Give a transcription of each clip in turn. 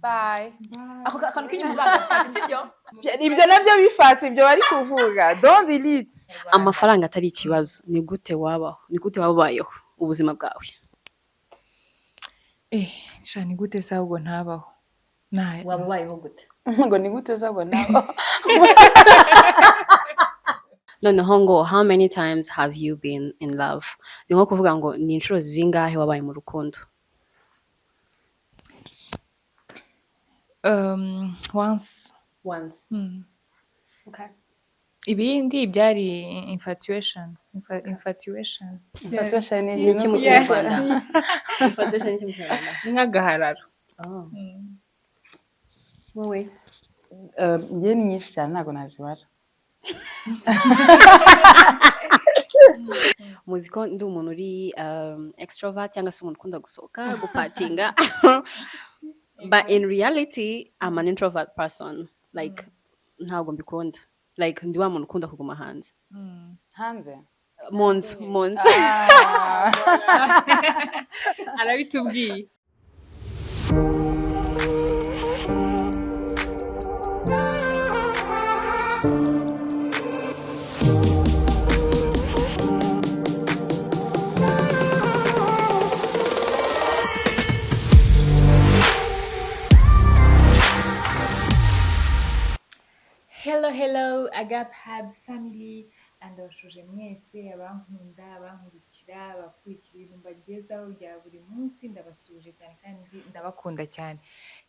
Bye. Ako kantu k'inyuma uzagafate, sibyo? Ibyo nabyo bifata ibyo bari kuvuga, don't delete. Amafaranga atari ikibazo, ni gute wabaho, ni gute waba ubayeho ubuzima bwawe? Eh, sha, ni gute se ahubwo ntabaho? Waba ubayeho gute? Ngo ni gute se ngo nabo? Noneho ngo "How many times have you been in love?" Ni nko kuvuga ngo ni inshuro zingahe wabaye mu rukundo? Once. Once. Okay. Ibindi byari infatuation. Infatuation. Infatuation ni Ni iki mu ikintu Kinyarwanda? Infatuation ni iki mu Kinyarwanda? Ni nk'agahararo. Oh. Wowe? Njye ni nyinshi cyane, ntabwo nazibara. Muzi ko ndi umuntu uri extrovert, cyangwa se umuntu ukunda gusohoka, gupartyinga, but in reality I'm an introvert person. Like, ntabwo mbikunda. Like, ndi wa muntu ukunda kuguma hanze. Hanze? Mu nzu, mu nzu. Ah. Arabitubwiye. Hello, hello, Agape Hub family. Ndabashuje mwese abankunda, abankurikira, abakurikira ibintu mbagezaho bya buri munsi. Ndabasuhuje cyane kandi ndabakunda cyane.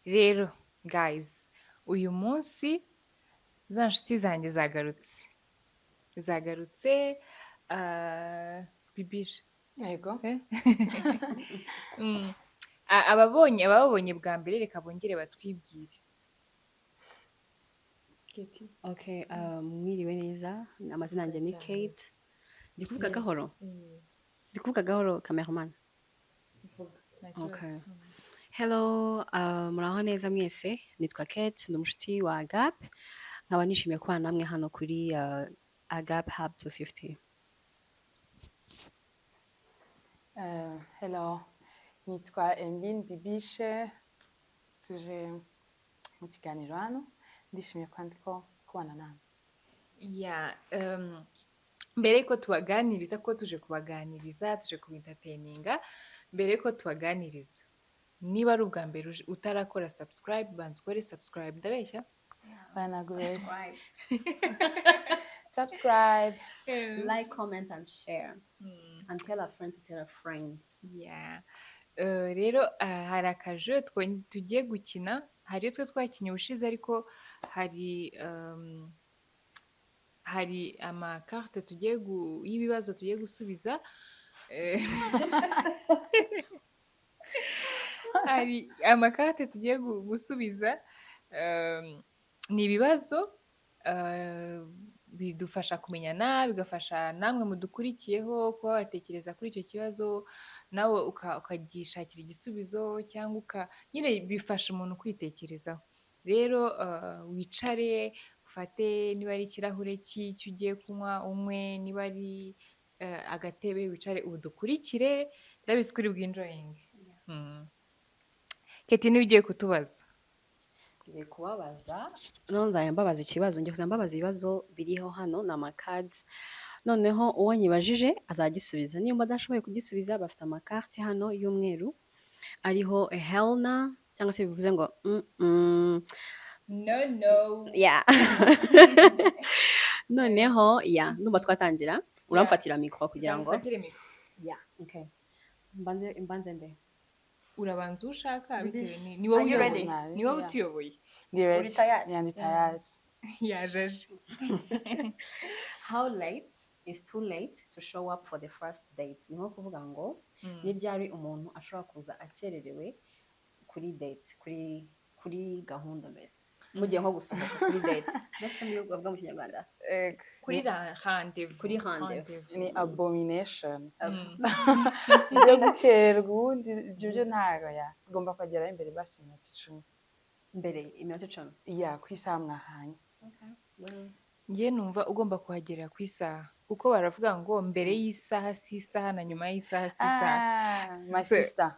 Rero guys, uyu munsi za nshuti zanjye zagarutse, bibishe. Yego. Eh? Ababonye bwa mbere, reka bongere batwibwire. Okay, mwiriwe neza. Amazina yanjye ni Kate. Ndi kuvuga gahoro, ndi kuvuga gahoro, cameraman. Okay. Hello, muraho neza mwese. Nitwa Kate, ndi umushuti wa Agape. Nkaba nishimiye kubana namwe hano kuri Agape Hub 250. Hello, nitwa Emeline Bibishe, tuje mu kiganiro hano, ndishimiye kandi ko kubana namwe. Ya, mbere yuko tubaganiriza, ko tuje kubaganiriza, tuje kubaentertaininga, mbere yuko tubaganiriza, niba ari ubwa mbere utarakora subscribe, banza ukore subscribe. Ndabeshya? Banagure subscribe. Like, comment and share. And tell a friend to tell a friend. Yeah. Rero hari akaje tugiye gukina. Hari iyo twe twakinye ubushize, ariko hari amakarte tugiye y'ibibazo tugiye gusubiza. Hari amakarte tugiye gusubiza, ni ibibazo bidufasha kumenyana, bigafasha namwe mudukurikiyeho kuba watekereza kuri icyo kibazo, nawe ukagishakira igisubizo, cyangwa nyine bifasha umuntu kwitekerezaho. Rero wicare, ufate niba ari ikirahure cy'icyo ugiye kunywa unywe, niba ari agatebe wicare udukurikire, ndabizi ko uri bwenjoyinge. Keti, niba ugiye kutubaza. Ngiye kubabaza, noneho nzajya mbabaza ikibazo, ngiye kuzajya mbabaza ibibazo biriho hano, ni amakadi. Noneho uwo nyibajije azagisubiza. Niba adashoboye kugisubiza, bafite amakarte hano y'umweru ariho Helena, cyangwa se bivuze ngo No, no. Yeah. Noneho ya, ndumva twatangira. Uramfatira mikoro kugira ngo Uramfatire mikoro. Yeah, okay. Mbanze nde? Urabanza uwo ushaka, bitewe ni wowe Are you ready? uyoboye, ni wowe utuyoboye. Ndi ready. Uri tayari? Yeah, ndi tayari. Yajaje. How late is too late to show up for the first date? Ni nko kuvuga ngo ni ryari umuntu ashobora kuza akererewe kuri date, kuri gahunda mbese, mugiye nko gusohoka kuri date ndetse muri bavuga mu Kinyarwanda? Kuri rendezvous. Kuri rendezvous. Ni abomination ibyo gukererwa. Ubundi ibyo byo ntabwo ya ugomba kugeraho imbere basi iminota 10. Mbere iminota 10? Ya, ku isaha mwahanye. Njye numva ugomba kuhagerera ku isaha, kuko baravuga ngo mbere y'isaha si isaha na nyuma y'isaha si isaha. Ah, my So- sister.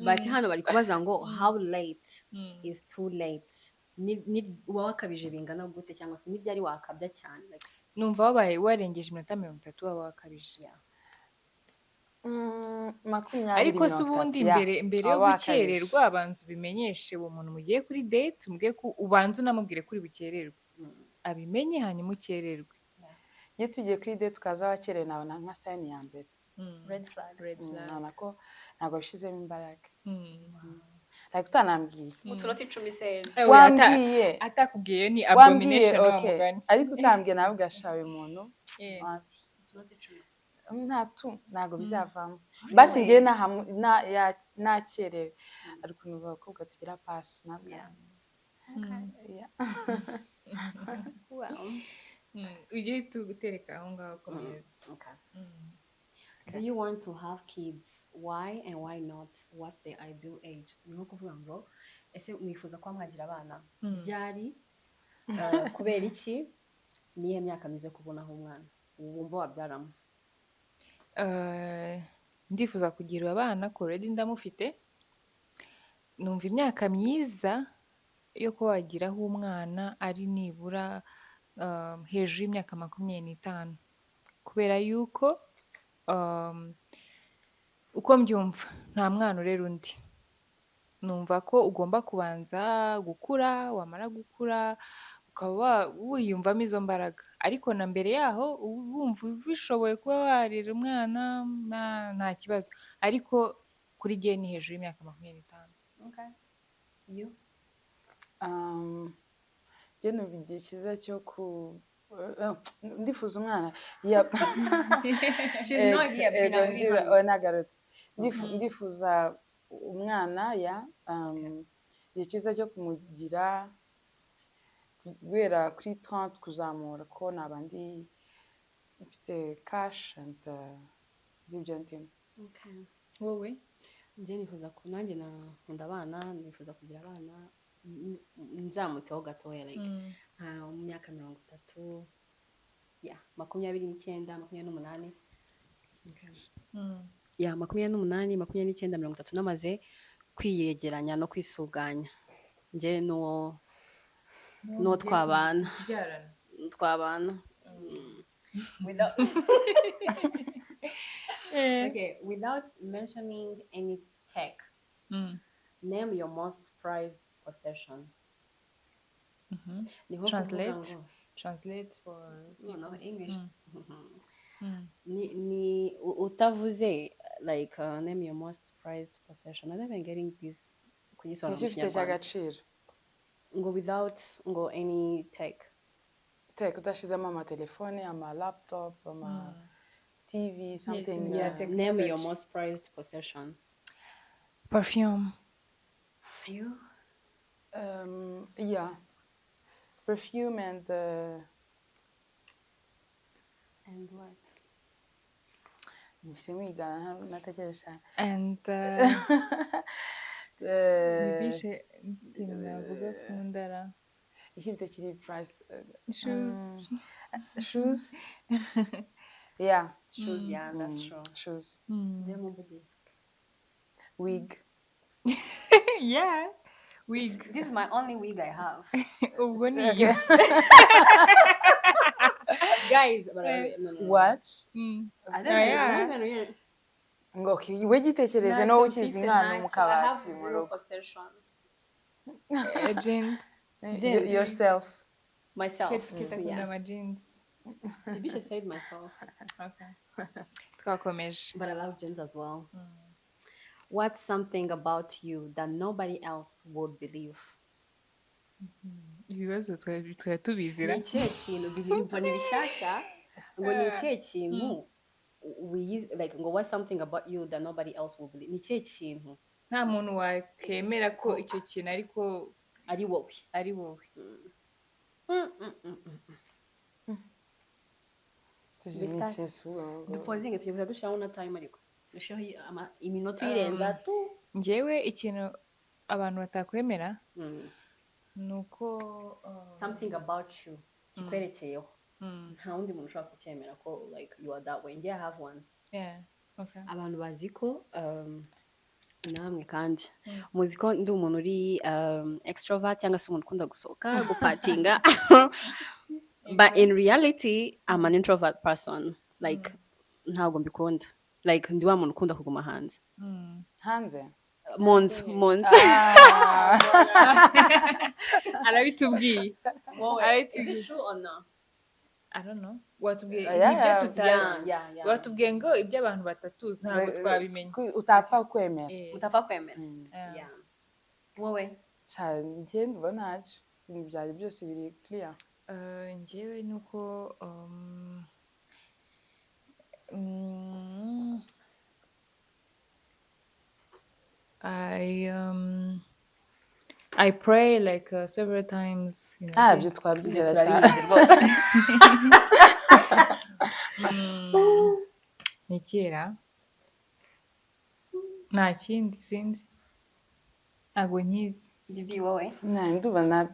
But hano bari kubaza ngo how late is too late? Uba wakabije bingana gute, cyangwa se n'ibyari wakabya cyane, like, Numva wabaye warengeje iminota 30 waba wakabije. Yeah. 20, Ariko se 30, ubundi yeah. mbere yo Waba wakabije. gukererwa, abanza ubimenyeshe uwo muntu mugiye kuri date, umubwire ko ubanza unamubwire ko uri bukererwe, abimenye, hanyuma ukererwe. Iyo tugiye kuri date ukaza wakerewe, nabona nka sign ya mbere. Red flag. Red flag. Nabona ko ntabwo wabishizemo imbaraga, like utanambwiye. Mu tunota 10 se? Wambwiye. Atakubwiye ni Wambwiye, abomination wa okay. mugani. Ariko utambwiye nawe ugashawe umuntu. Wapi. Utunota 10. Nta tu ntabwo bizavamo. Basi njyewe nakerewe, ariko ukuntu abakobwa tugira pasi nabwo. Yeah. Well. Ujye uhita utereka aho ngaho komeza. Okay. Do you want to have kids? Why and why not? What's the ideal age? Ni nko kuvuga ngo ese mwifuza kuba mwagira abana ryari? Kubera iki? Niyihe myaka myiza yo kubonaho umwana wumva wabyaramo? Ndifuza kugira abana ko already ndamufite. Numva imyaka myiza yo kuba wagiraho umwana ari nibura hejuru y'imyaka 25, kubera yuko uko mbyumva nta mwana urera undi. Numva ko ugomba kubanza gukura, wamara gukura ukaba wiyumvamo izo mbaraga, ariko na mbere yaho wumva ubishoboye kuba warera umwana nta kibazo, ariko kuri jye ni hejuru y'imyaka 25. Okay. You? Njye numva igihe cyiza cyo ku ndifuza umwana. Yeah. She's not here, Ego, Bina, uri hano. Oya, nagarutse. Ndifuza umwana ya igihe cyiza cyo kumugira guhera kuri 30 kuzamura, ko naba ndi mfite cash and nzi ibyo ndimo. Okay. Wowe? Njye nifuza ku nanjye nkunda abana, nifuza kugira abana nzamutseho gatoya, like nka mu myaka 30, ya 29, 28, ya 28, 29, 30, namaze kwiyegeranya no kwisuganya njye n'uwo twabana. Kubyarana. Twabana without okay, without mentioning any tech, name your most prized possession. Ni nko kuvuga Translate. ngo- Translate for No, no, English. Ni utavuze like name your most prized possession. I'm not even getting this kugisobanura mu Nicyo ufite Kinyarwanda. cy'agaciro. Ngo without ngo any tech. Tech udashizemo amatelefone, ama laptop, ama TV, something. Yeah, Name your technology. most prized possession. Perfume. You? Yeah, perfume and And what? Mpise mwigana natekereje cyane. And bibishe ikintu navuga kundara. Ikifite kiri price Shoes. Shoes, yeah. Shoes, yeah, that's true. Shoes. Njye mumvugiye. Wig. Yeah, wig. This is my only wig I have. Ubwo ni iyo. Guys, but I, no, no, no. Watch. I don't Oh, yeah. know, it's not even real. Ngo okay, we gitekereze no ukizi umwana mu I have kabati mu zero rugo. possession. Jeans. Jeans. Yourself. Myself. Kate akunda Yeah. ama jeans. Maybe she said myself. Okay, twakomeje. But I love jeans as well. What's something about you that nobody else would believe? Ibibazo twari tubizira. Ni ikihe kintu bibiri ni bishyashya, ngo ni ikihe kintu like ngo what's something about you that nobody else will believe? Ni ikihe kintu Nta muntu wakemera ko icyo kintu ariko ari wowe? Ari wowe. Dupozinge, tugiye kuza dushyiraho na time, ariko dushyiraho iminota uyirenza tu. Njyewe ikintu abantu batakwemera Ni uko Something about you kikwerekeyeho, nta wundi muntu ushobora kucyemera ko like you are that way. Njye I have one. Yeah, okay. Abantu bazi ko namwe kandi muzi ko ndi umuntu uri extrovert cyangwa se umuntu ukunda gusohoka, gupartyinga, but in reality I'm an introvert person. Like ntabwo mbikunda, like ndi wa muntu ukunda kuguma hanze. Hanze? Mu nzu, mu nzu. Arabitubwiye, arabitubwiye. Is it true or no? I don't know, watubwiye Yeah, ibyo yeah. tutazi. Yeah. Watubwiye ngo ibyo abantu batatu ntabwo twabimenya. Utapfa kwemera. Utapfa kwemera. Yeah. Yeah. Wowe? Cyane, njye ndumva ntacyo, ibintu byanjye byose biri clear. Njyewe ni uko I pray like several times in a Ah, day. ibyo twabyizera cyane. Turabizi rwose. Ni kera, nta kindi, sinzi, ntabwo nkizi. Bibi, wowe? Ndumva na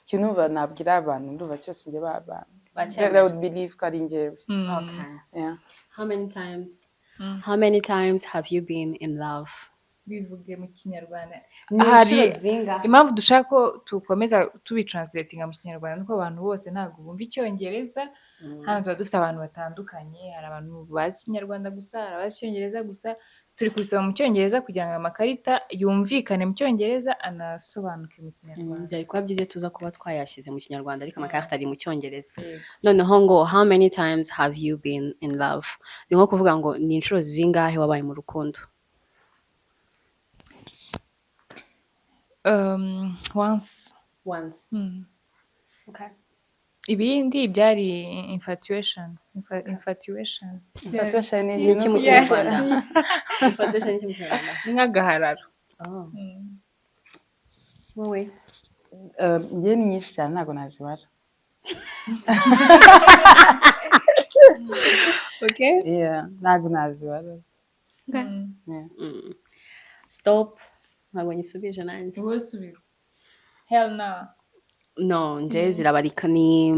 ikintu numva nabwira abantu, ndumva cyose njye ba Bacyemera. They would believe ko ari njyewe. Okay. Yeah. How many times how many times have you been in love? Bivuge mu Kinyarwanda. Ni Hari inshuro zingahe? impamvu dushaka ko tukomeza tubitranslatinga mu Kinyarwanda nuko abantu bose ntabwo bumva Icyongereza. Hano tuba dufite abantu batandukanye, hari abantu bazi Ikinyarwanda gusa, hari abazi Icyongereza gusa. Turi kubisoma mu Cyongereza kugira ngo aya makarita yumvikane mu Cyongereza, anasobanuke mu Kinyarwanda. Byari kuba byiza iyo tuza kuba twayashyize mu Kinyarwanda, ariko amakarita ari mu Cyongereza. Yego. Noneho ngo "How many times have you been in love?" Ni nko kuvuga ngo ni inshuro zingahe wabaye mu rukundo? Once. Once. Okay. Ibindi byari infatuation. Infatuation. Infatuation ni Ni iki mu ikintu Kinyarwanda? Infatuation ni iki mu Kinyarwanda? Ni nk'agahararo. Oh. Wowe? Njye ni nyinshi cyane, ntabwo nazibara. Okay. Yeah, ntabwo nazibara. Yeah. Stop, ntabwo nyisubije nanjye. Wowe subiza. Hell no. No, njye zirabarika, ni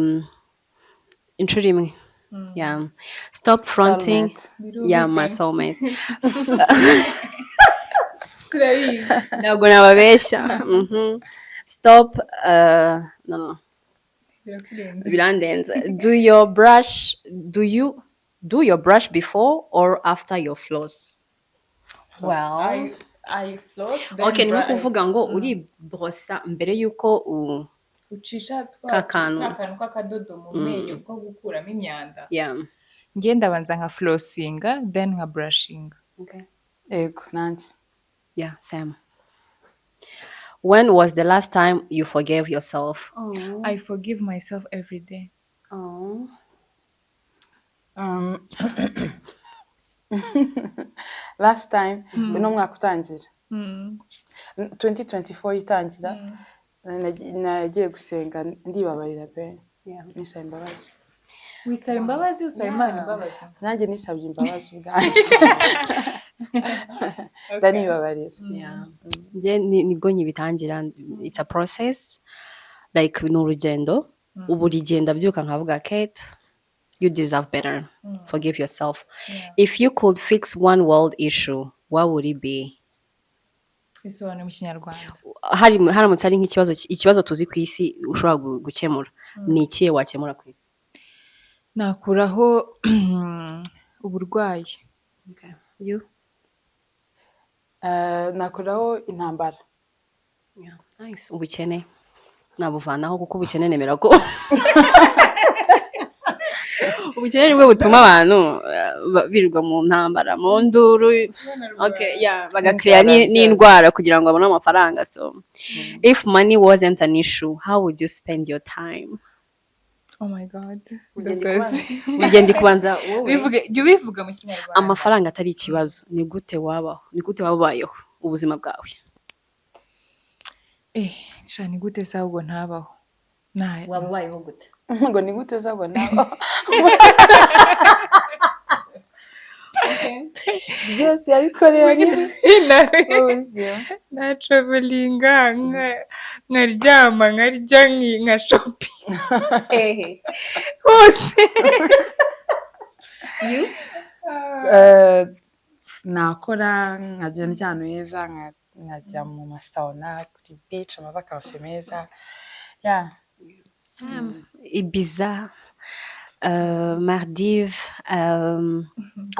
inshuro imwe. Yeah, stop fronting. Soulmate. Yeah, my soulmate. Turabizi. Ntabwo nababeshya. Stop, no, no. Birakurenze. Birandenze. Do you do your brush before or after your floss? Well, I floss, then okay, ni nko kuvuga ngo uriborosa mbere y'uko ucisha twa Ka kantu. ka kantu k'akadodo mu menyo ko gukuramo imyanda. Yeah. Njye ndabanza nka flossinga, then nka brushinga. Okay. Yego, nanjye. Yeah, same. When was the last time you forgave yourself? Oh. I forgive myself every day. Oh. Last time, uno mwaka utangira, 2024 itangira, nagiye gusenga, ndibabarira pe. Nisaba imbabazi. Wisaba imbabazi, usaba Imana imbabazi? Nanjye nisabye imbabazi ubwanjye, ndanibabarira. Yeah. Njye nibwo nkibitangira. It's a process, like ni urugendo. Ubu rigenda byuka nkavuga, "Kate, you deserve better, forgive yourself." If you could fix one world issue, what would it be? Bisobanuye mu Kinyarwanda. Haramutse hari nk'ikibazo, ikibazo tuzi ku isi ushobora gukemura, ni ikihe wakemura ku isi? Nakuraho uburwayi. You? Nakuraho intambara. Yeah, nice. Ubukene nabuvanaho, kuko ubukene, nemera ko ubukene nibwo butuma abantu birirwa mu ntambara, mu nduru. Okay, yeah, bagakiriya Inzara. n'indwara kugira ngo babone amafaranga. So if money wasn't an issue, how would you spend your time? Oh my God. Ugenda. Ndasaze. Ugenda kubanza wowe. Bivuge, jya ubivuga mu Kinyarwanda. Amafaranga atari ikibazo, ni gute wabaho, ni gute waba ubayeho ubuzima bwawe? Sha, ni gute se ahubwo ntabaho? Waba ubayeho gute? Ngo ni gute se ngo nawe? Byose yabikoreye ubuzima. Na travelinga, nkaryama, nkarya, nka shopping Hehe? hose. You? Nakora nkajya ahantu heza, nkajya mu ma sauna, kuri beach, ama vacances meza, yeah. Sam. Ibiza, Maldives,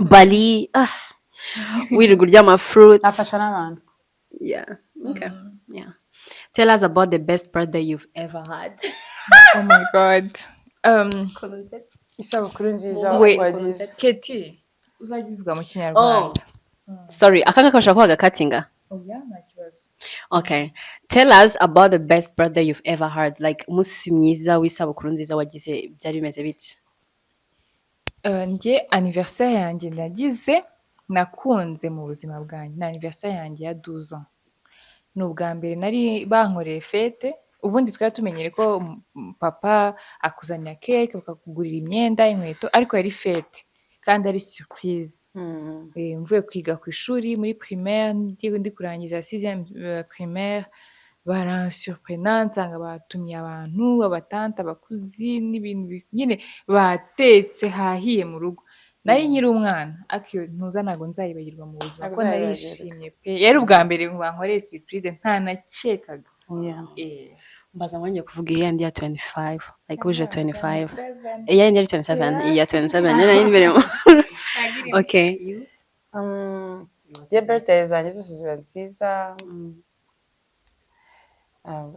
Bali, wirirwa urya ama fruits. Nafasha n'abantu. Yeah. Okay. Yeah. Tell us about the best birthday you've ever had. Oh my God. Isabukuru nziza Wait, wagize. Keti, uzajya ubivuga mu Kinyarwanda. Sorry, aka ngaka bashobora kuba gakatinga. Oya, nta kibazo. Okay. Tell us about the best birthday you've ever had. Like, umunsi mwiza w'isabukuru nziza wagize, byari bimeze bite? Njye anniversaire yanjye nagize nakunze mu buzima bwanjye ni anniversaire yanjye ya 12 ans. Ni ubwa mbere nari bankoreye fête. Ubundi twari tumenyereye ko papa akuzanira cake, bakakugurira imyenda, inkweto, ariko yari fête kandi ari surprise. Mvuye kwiga ku ishuri muri primaire, ndi kurangiza sixième primaire, baransurprena, nsanga batumiye abantu, abatante, abakuzi n'ibintu nyine batetse hahiye mu rugo. Nari nkiri umwana, ariko iyo ntuza ntabwo nzayibagirwa mu buzima, Ntabwo ko uzayibagirwa. narishimye pe. Yari ubwa mbere bankoreye surprise ntanakekaga. Mbaza mwongeye kuvuga iya yandi ya 25, like uje 25. Iya yandi yari 27, iya 27 nyine nari imbere. Okay. You? Njye birthday zanjye zose ziba nziza.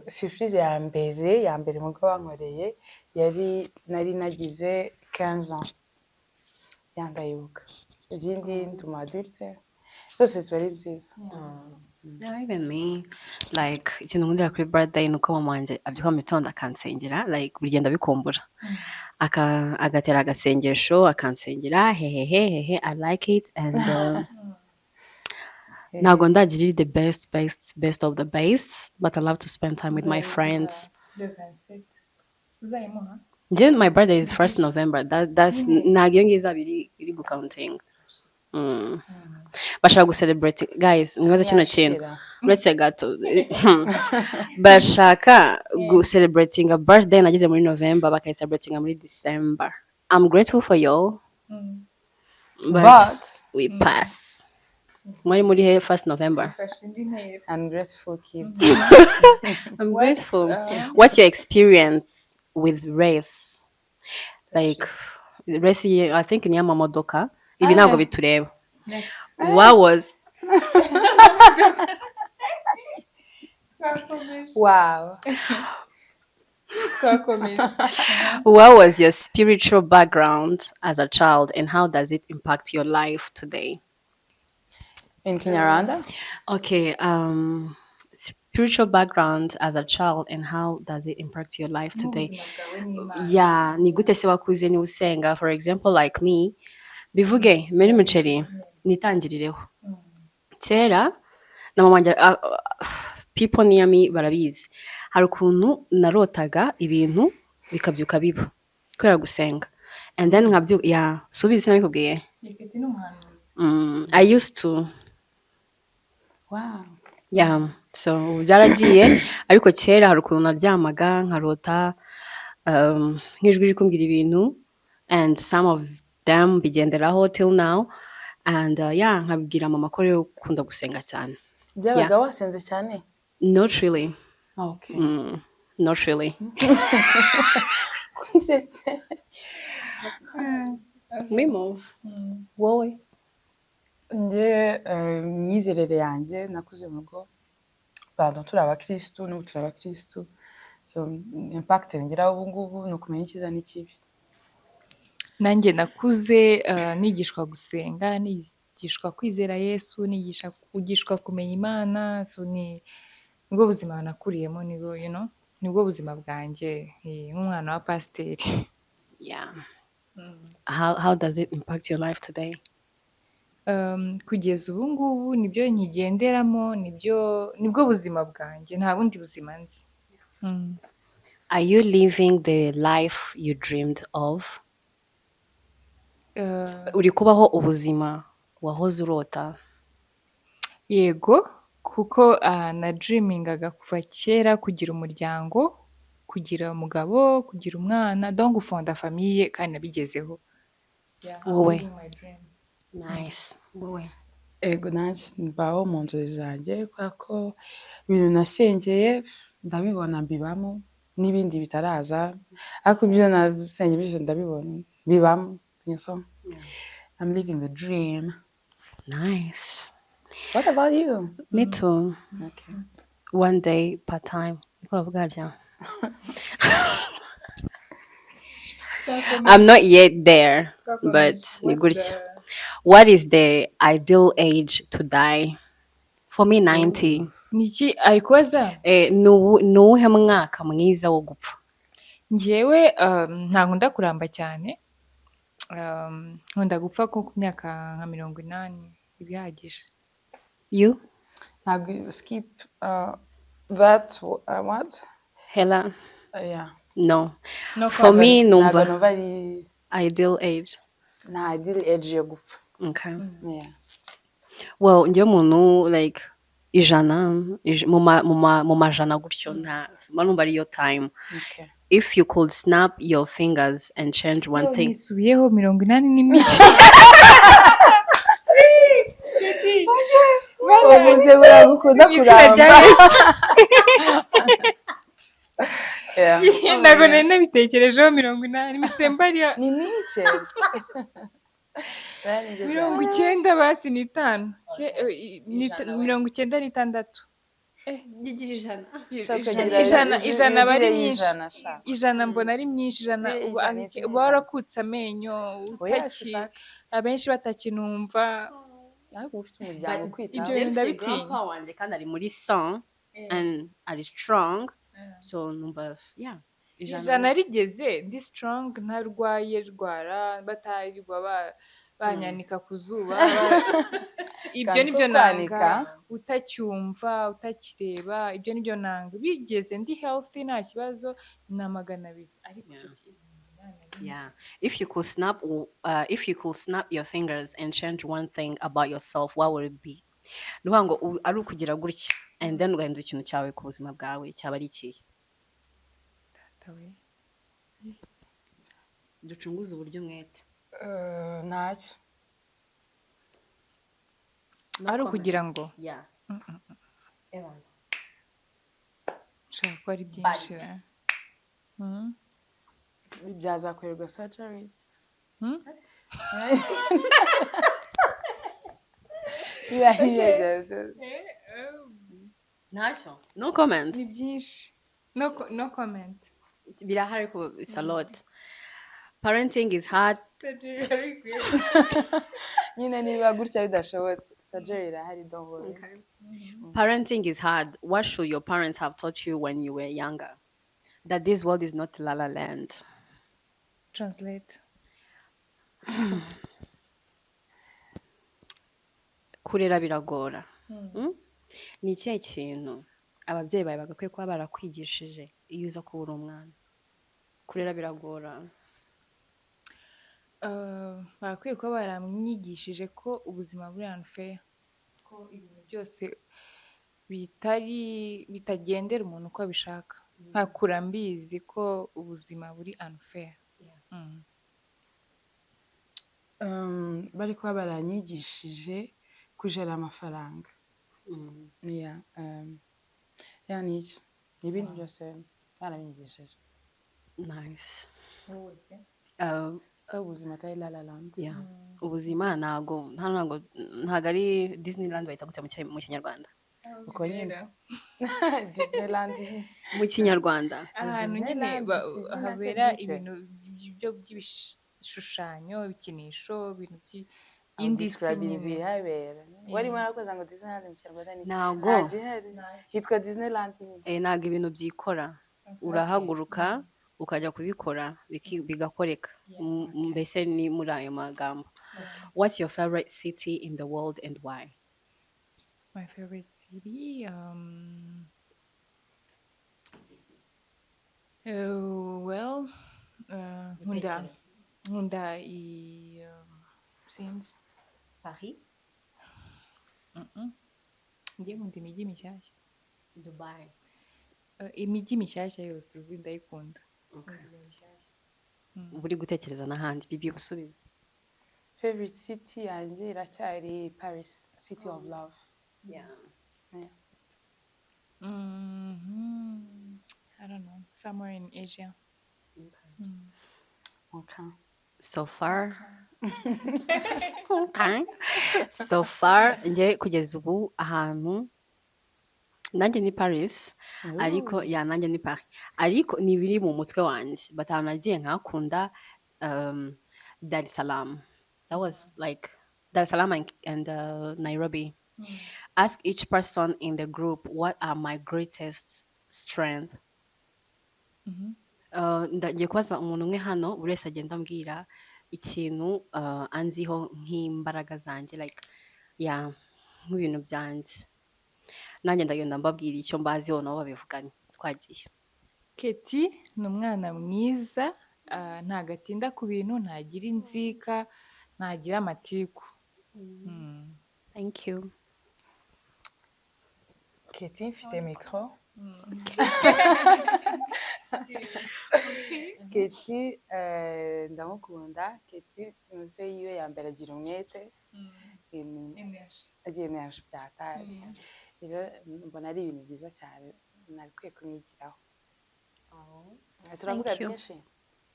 Surprise ya mbere mu rugo bankoreye yari nari nagize 15 ans. Ya, ndayibuka. Izindi ndi umu adulte, zose ziba ari nziza. Yeah, even me, like, ikintu nkundira kuri birthday ni uko mama wanjye abyuka mu gitondo akansengera, like, buri gihe ndabikumbura. Agatera agasengesho akansengera, hehehe hehe, I like it. And ntabwo ndagira the best best best of the best, but I love to spend time with my friends. Tuzayimuha. Njye my birthday is 1st November. That's ntabwo iyo ngiyo izaba iri gucounting. Bashaka gucelebrate, guys, mwibaze kino kintu. Yashira. Uretse gato, bashaka gucelebratinga birthday nageze muri November, bakayicelebratinga muri December. I'm grateful for you, but, But we pass. Muri he 1st November? Fashe indi ntera. Ungrateful kid. I'm grateful. What's your experience with race? Like, race, I think ni y'amamodoka. Ibi ntabwo bitureba. Next. What was Twakomeje. Wow. Twakomeje. What was your spiritual background as a child and how does it impact your life today? In Kinyarwanda? Okay, spiritual background as a child and how does it impact your life today? N'ubuzima bwawe n'Imana. Yeah, ni gute se wakuze niba usenga? For example, like me, bivuge mbere umuceri nitangirireho. Kera na mama wanjye, people near me barabizi, hari ukuntu narotaga ibintu bikabyuka biba kubera gusenga, and then nkabyuka, yeah, subizi sinabikubwiye. Yeketi ni umuhanuzi. I used to. Yeah, so ubu byaragiye, ariko kera hari ukuntu naryamaga nkarota nk'ijwi riri kumbwira ibintu, and some of them bigenderaho till now, and yeah, nkabwira mama ko rero ukunda gusenga cyane. Byabaga wasenze cyane? Not really. Okay. Not really. Nsetse. We move. Wowe? Njye imyizerere yanjye, nakuze mu rugo bantu turi abakirisitu, n'ubu turi abakirisitu, so impact bingiraho ubu ngubu ni ukumenya icyiza n'ikibi. Nanjye nakuze nigishwa gusenga, nigishwa kwizera Yesu, nigishwa kumenya Imana, so ni nibwo buzima nakuriyemo, nibwo nibwo buzima bwanjye, nk'umwana wa pasiteri. Yeah. How does it impact your life today? Kugeza ubu ngubu nibyo nkigenderamo, nibyo nibwo buzima bwanjye, nta bundi buzima nzi. Are you living the life you dreamed of? Uri kubaho ubuzima wahoze urota? Yego, kuko na dreamingaga kuva kera kugira umuryango, kugira umugabo, kugira umwana, donc gufonda famille, kandi nabigezeho. Yeah, I'm Wowe? living my dream. Nice. Wowe? Ego, nanjye mbaho mu nzozi zanjye, kubera ko ibintu nasengeye ndabibona, mbibamo, n'ibindi bitaraza, ariko ibyo nasengeye byose ndabibona, mbibamo. So I'm living the dream. Nice. What about you? Me too. Okay. One day part time, niko bavuga harya. I'm not yet there, but ni gutya. What is the ideal age to die? For me, 90. Ni iki ari kubaza? Ni uwuhe mwaka mwiza wo gupfa? Njyewe ntabwo nkunda kuramba cyane, nkunda gupfa ko ku myaka nka 80 ibihagije. You? Ntabwo skip that what? Hela? Yeah. No. No For me, comment. Ntabwo numva numva ari ideal age. Nta ideal age yo gupfa. Okay. Yeah. Well, njyewe umuntu like 100, mu majana gutyo, nta mba numva ariyo time. Okay. If you could snap your fingers and change one thing. Nisubiyeho, 80 ni mike. Uvuze ngo nagukunda Mu izina rya kuramba. Yesu. Yeah. Ntabwo nari nabitekerejeho, 80 misembariya. Ni mike. 90 basi n'itanu. Ijana we. 96. Nyigira 100. Ijana, 100 aba ari myinshi. Ijana sha. 100 mbona ari myinshi, 100 Ijana, ijana. Uba warakutse amenyo, Oya, utaki sipaka. abenshi batakinumva. Ariko uba ufite umuryango ukwitaho. Ibyo bintu ndabitinya. Grandpa wanjye kandi ari muri 100 and ari strong, so numva, yeah, 100 rigeze ndi strong, ntarwaye rwara, batarirwa banyanika ku zuba, ibyo Kantu nibyo ko nanga. kwanika. Utacyumva, utakireba, ibyo nibyo nanga. Bigeze ndi healthy, nta kibazo, ni 200, ariko icyo 80. Yeah. If you could snap your fingers and change one thing about yourself, what would it be? Ni ukuvuga ngo ari ukugira gutya and then ugahindura ikintu cyawe ku buzima bwawe, cyaba ari ikihe? Data we. Ducunguze uburyo umwete. Ntacyo. Ari ukugira ngo Yeah. nshaka ko ari byinshi ra. Byazakorerwa surgery. Biba ari byiza. Ntacyo. No comment. Ni byinshi, no comment. Birahari ko it's a lot. Parenting is hard. Nyine niba gutya bidashobotse, surgery irahari, don't worry. Parenting is hard. What should your parents have taught you when you were younger? That this world is not la la land. Translate. Kurera biragora. Ni ikihe kintu ababyeyi bawe bagakwiye kuba barakwigishije iyo uza kuba uri umwana? Kurera biragora. Bagakwiye kuba baramwigishije ko ubuzima buri unfair, ko ibintu byose bitari bitagendera umuntu uko abishaka, nkakura mbizi ko ubuzima buri unfair. Bari kuba baranyigishije kujera amafaranga. Yeah, yeah, ni icyo. Ibindi byose baranyigishije. Nice. Wose. Ubuzima atari la la land. Yeah. Ubuzima ntago ari Disneyland. Bahita gute mu Kinyarwanda? Uko nyine. Disneyland. Mu Kinyarwanda. Ahantu nyine Disneyland si izina se habera bwite? Ibintu by'ibishushanyo, ibikinisho, ibintu by'indi si Describe inzu nyine. ihabera. Wari warakoze ngo Disneyland mu Kinyarwanda ni iki? Ntago. Nta gihari. Hitwa Disneyland nyine. Ntago ibintu byikora. Urahaguruka ukajya kubikora, bigakoreka. Mbese ni muri ayo magambo. What's your favorite city in the world and why? My favorite city, well, nkunda i, sinzi. Paris. Ngiye nkunda imijyi mishyashya. Dubai. Imijyi mishyashya yose uzi ndayikunda. Uba uri gutekereza n'ahandi. Bibi, usubize. Favorite city yanjye iracyari Paris, city of love. Yeah. Yeah. I don't know, somewhere in Asia. Okay. So far, okay. So far njye kugeza ubu ahantu nanjye ni Paris, ariko ya nanjye ni Paris, ariko ni ibiri mu mutwe wanjye, but ahantu nagiye nkakunda, Dar es Salaam. That was like Dar es Salaam and Nairobi. Ask each person in the group, what are my greatest strength? Ndagiye kubaza umuntu umwe hano, buri wese agenda ambwira ikintu anziho nk'imbaraga zanjye, like, yeah, nk'ibintu byanjye. Nanjye ndagenda mbabwira icyo mbaziho, nabo babivuganye. Twagiye. Keti ni umwana mwiza, ntago atinda ku bintu, ntagira inzika, ntagira amatiku. Thank you. Keti, mfite micro. Keti, ndamukunda. Keti muze yiwe ya mbere agira umwete, agira energy byataye. Rero mbona ari ibintu byiza cyane nari kumwigiraho. Turavuga Thank you. byinshi.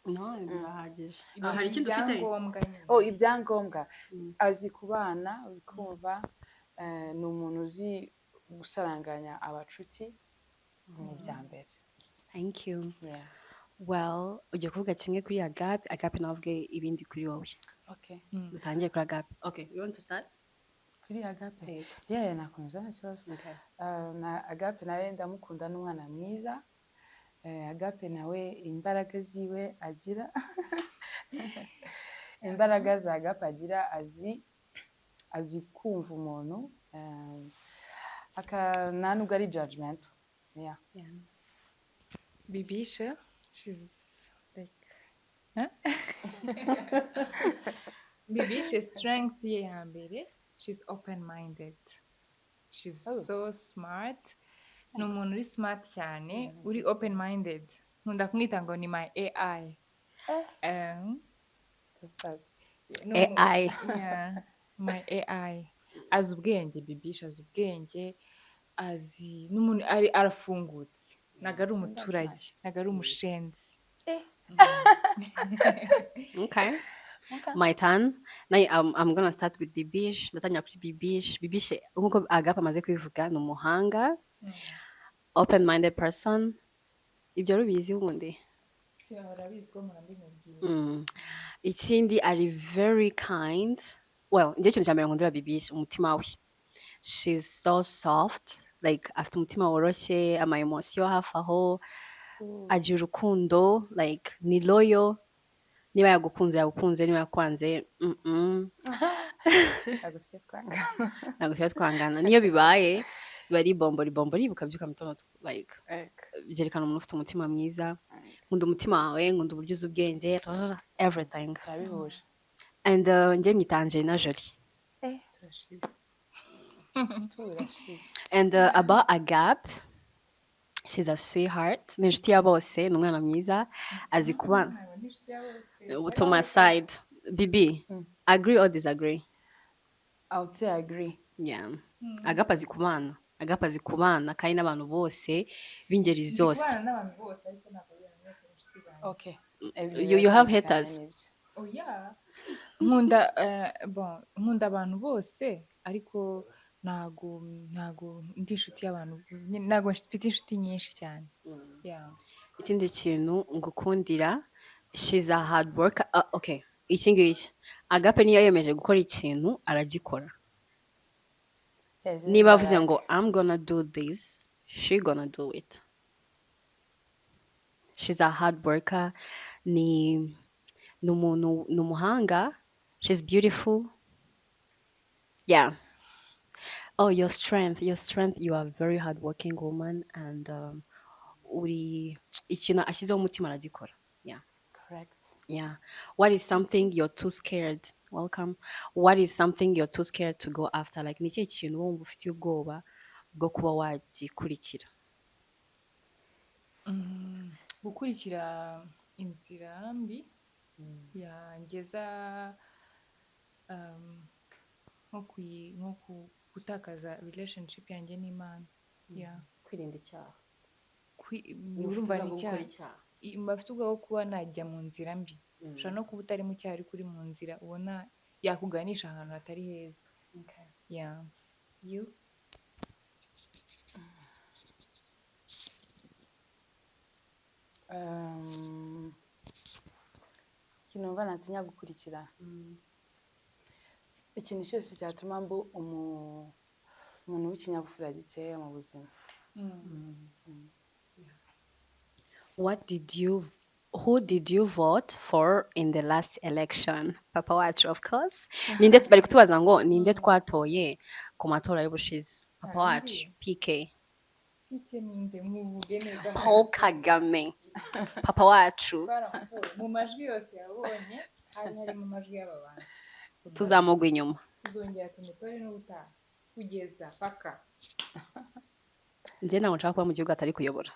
No, birahagije. Hari ikindi ufite? Ibyangombwa nyine. Oh, ibyangombwa, azi kubana, uri kumva, ni umuntu uzi gusaranganya abacuti, ni ibya mbere. Thank you. Yeah. Well, ugiye kuvuga kimwe kuri Agape, Agape nawe avuge ibindi kuri wowe. Okay. Dutangire kuri Agape. Okay, you want to start? Kuri Agape, yeah, nakomeza, nta kibazo. Okay. Na Agape nawe ndamukunda, ni umwana mwiza. Agape nawe imbaraga ziwe agira, imbaraga za Agape agira, azi kumva umuntu, nta nubwo ari judgment, yeah. Yeah. Bibisha, she's like, huh? Bibisha, strength ye ya mbere, she's open minded, she's Oh. so smart. Ni umuntu uri smart cyane, uri open minded. Nkunda kumwita ngo ni my AI. AI. Yeah, my AI. Azi ubwenge, Bibisha azi ubwenge, azi n'umuntu ari arafungutse, ntabwo ari umuturage, ntabwo ari umushenzi. Okay. My turn. Now I'm gonna start with Bibish. Ndatangira kuri Bibish. Bibish, nkuko Agape amaze kubivuga, ni umuhanga, open minded person. Ibyo rubizi ubundi. Sinahora abizi ko mpora mbimubwira. Ikindi, ari very kind. Well, njye ikintu cya mbere nkundira Bibish, umutima we. She's so soft, like afite umutima woroshye, ama emotion hafi aho, agira urukundo, like ni loyal. Niba yagukunze yagukunze, niba yakwanze Ntabwo tujya twangana. Ntabwo tujya twangana. Niyo bibaye biba ari bombori bombori, bukabyuka mu gitondo, like byerekana umuntu ufite umutima mwiza. Nkunda umutima wawe, nkunda uburyo uzi ubwenge, everything. Turabihuje. And njye mwita Angelina Jolie. Turashize. Turashize. And about Agape, she's a sweetheart, ni inshuti ya bose, ni umwana mwiza, azi kubana. Ntabwo ndi inshuti ya bose. To my side, Bibi, agree or disagree? I would say I agree. Yeah. Agape azi kubana, Agape azi kubana kandi n'abantu bose b'ingeri Ndi zose. kubana n'abantu bose, ariko ntabwo ari abantu bose ari inshuti zanjye. Okay. You have haters. Oya, nkunda, bon, nkunda abantu bose, ariko ntago ndi inshuti y'abantu nyine, ntago mfite inshuti nyinshi cyane, yeah. Ikindi kintu ngukundira, she's a hard worker. Okay, iki ngiki, Agape niyo yemeje gukora ikintu aragikora. Niba avuze ngo "I'm gonna do this," she gonna do it. She's a hard worker, ni umuntu, ni umuhanga. She's beautiful, yeah. Oh, your strength, your strength, you are a very hardworking woman and uri ikintu ashyizeho umutima aragikora, yeah. Correct. Yeah. What is something you're too scared? Welcome. What is something you're too scared to go after? Like, ni ikihe kintu wumva ufitiye ubwoba bwo kuba wagikurikira? Gukurikira inzira mbi yangeza nko gutakaza relationship yanjye n'Imana. Yeah. Kwirinda icyaha. Ufite Urumva ubwoba ni bwo icyaha. Gukora icyaha. Mba mfite ubwoba bwo kuba najya mu nzira mbi. Ushobora no kuba utari mu cyaha ariko uri mu nzira ubona yakuganisha ahantu hatari heza. Okay. Yeah. You? Ikintu numva natinya gukurikira, ikintu cyose cyatuma mba umuntu w'ikinyabupfura gikeya mu buzima. What did you who did you vote for in the last election? Papa wacu, of course. Ninde bari kutubaza ngo ninde twatoye ku matora y'ubushize? Papa wacu, PK. PK ninde? Muvuge neza. Paul Kagame. Papa wacu. Twaramutoye. Mu majwi yose yabonye hari harimo amajwi y'aba bantu. Tuzamugwa inyuma. Tuzongera tumutore n'ubutaha kugeza paka. Njye ntabwo nshaka kuba mu gihugu atari kuyobora.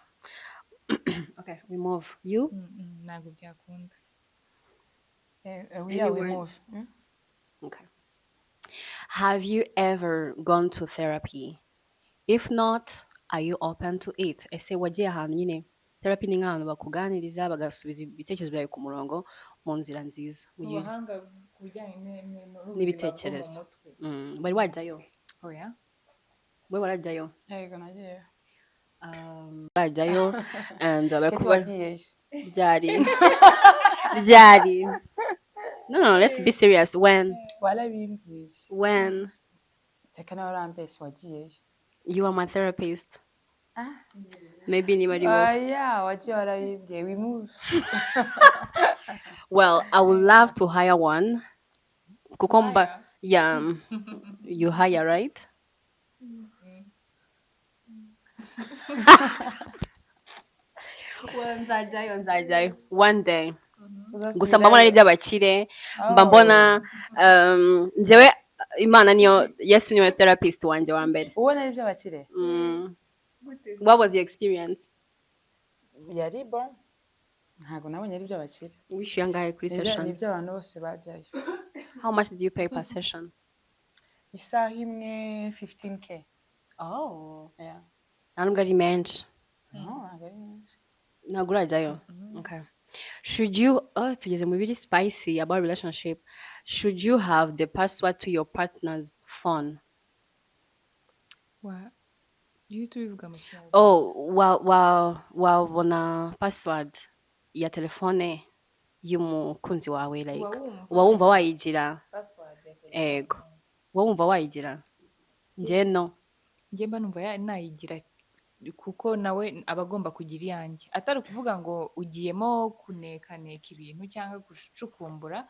Okay, we move. You? Ntabwo byakunda. Yeah, we Anywhere. move. Okay. Have you ever gone to therapy? If not, are you open to it? Ese wagiye ahantu nyine therapy ni nk'ahantu bakuganiriza bagasubiza ibitekerezo byawe ku murongo mu nzira nziza. Mu Mu gihe- bahanga ku bijyanye n'ubuzima bwo mu N'ibitekerezo. mutwe. Wari wajyayo? Oya. We warajyayo? Yego, nagiye. Wajyayo and bari Keti kuba wagiyeyo? Ryari? Ryari? No, let's be serious. When? Warabimbwiye. When? Reka nawe urambeshya, wagiyeyo. You are my therapist. Maybe niba ari wowe. Oya, wagiye warabimbwiye. We move. Well, I would love to hire one. Kuko mba, yeah, you hire, right? Well, nzajyayo, nzajyayo one day. Gusa mba mbona ari iby'abakire, mba mbona njyewe Imana niyo, Yesu niwe therapist wanjye wa mbere. Ubona ari iby'abakire? What was your experience? Yari bon, ntabwo nabonye ari iby'abakire. Wishyuye angahe kuri Ni ibyo- session? Ni iby'abantu bose bajyayo. How much did you pay per session? Isaha imwe 15K. Oh. Yeah. Nta nubwo ari menshi. No, ntabwo ari menshi. Ntabwo urajyayo? Okay. Should you, oh, tugeze mu biri spicy about relationship. Should you have the password to your partner's phone? Iyo tubivuga mu Kinyarwanda. Oh, wa wa wabona password ya telefone y'umukunzi wawe, like Uba wumva uba wumva wayigira? Password ya telefone. Ego. Uba wumva wayigira? Njye no. Njye mba numva nayigira kuko nawe aba agomba kugira iyanjye, atari ukuvuga ngo ugiyemo kunekaneka ibintu cyangwa gucukumbura,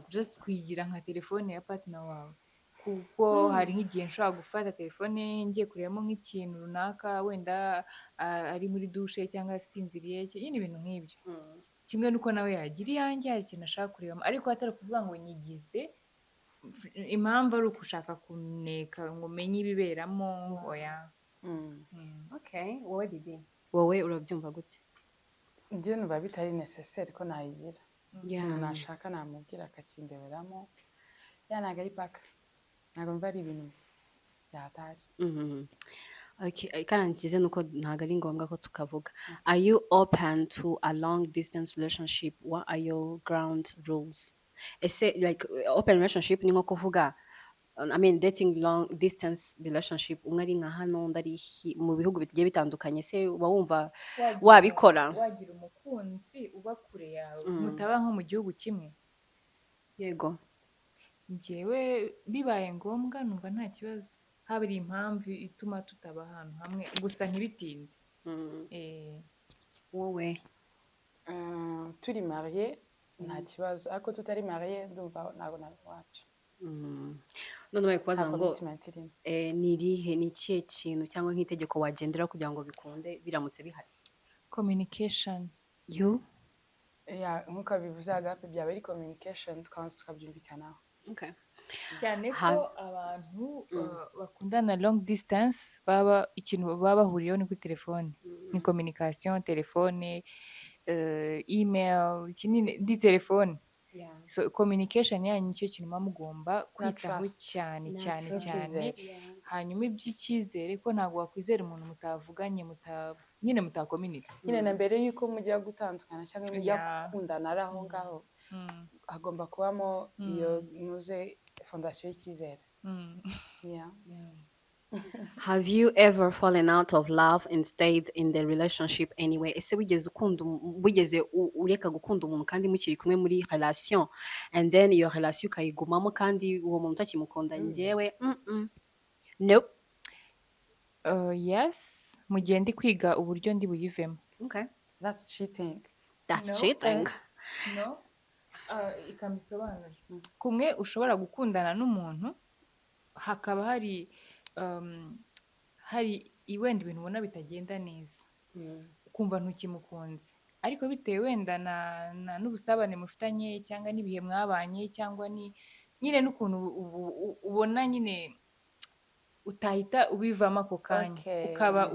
just kuyigira nka telefone ya partner wawe, kuko hari nk'igihe nshobora gufata telefone ngiye kurebamo nk'ikintu runaka, wenda ari muri dushe cyangwa asinziriye, nyine ibintu nk'ibyo, kimwe n'uko nawe yagira iyanjye hari ikintu ashaka kurebamo, ariko atari ukuvuga ngo nyigize impamvu ari ukushaka kuneka ngo umenye ibiberamo, oya. Okay, wowe Bibi, wowe urabyumva gute? Njye numva bitari nécessaire ko nayigira. Ikintu nashaka namubwira akakindeberamo. Yeah, ntabwo ari paka, ntabwo mva ari ibintu byatashye. Okay, kandi nkize nuko ntabwo ari ngombwa ko tukavuga. Are you open to a long distance relationship? What are your ground rules? Ese like open relationship ni nko kuvuga, I mean, dating long distance relationship, umwe ari nka hano undi ari mu bihugu bigiye bitandukanye, se uba wumva wabikora? Wagira umukunzi uba kure yawe, mutaba nko mu gihugu kimwe? Yego. Njyewe bibaye ngombwa numva nta kibazo, haba ari impamvu ituma tutaba ahantu hamwe, gusa ntibitinde. Wowe? Turi marié nta kibazo, ariko tutari marié ndumva ntabwo wapi. None bari kubaza Nta ngo commitment irimo. Ni irihe, ni ikihe kintu cyangwa nk'itegeko wagendera kugira ngo bikunde biramutse bihari? Communication. You? Yeah, nk'uko bivuze agape, byaba ari communication, tukabanza tukabyumvikanaho. Okay. Cyane ko abantu bakundana long distance, baba ikintu baba bahuriyeho ni kuri telefone, ni communication, telefone, email, kinini di telefone. So communication yanyu nicyo kintu muba mugomba kwitaho trust. cyane Na cyane trust. cyane. N'icyizere. Hanyuma iby'icyizere ko ntabwo wakwizera umuntu mutavuganye, muta nyine mutakominitse. Nyine na mbere y'uko mujya gutandukana cyangwa mujya gukundana, ari aho ngaho hagomba kubamo iyo nuze fondation y'icyizere. Yeah. Have you ever fallen out of love and stayed in the relationship anyway? Ese wigeze ukunda wigeze ureka gukunda umuntu kandi mukiri kumwe muri relation, and then iyo relation ukayigumamo kandi uwo muntu utakimukunda? Njyewe nope. Yes, mu gihe ndi kwiga uburyo ndi buyivemo. Okay. That's cheating. That's No. cheating. No, ikabisobanura kumwe ushobora gukundana n'umuntu, hakaba hari wenda ibintu ubona bitagenda neza, ukumva ntukimukunze, ariko bitewe wenda na n'ubusabane mufitanye, cyangwa n'ibihe mwabanye, cyangwa ni nyine n'ukuntu ubona nyine utahita ubivamo ako kanya, ukaba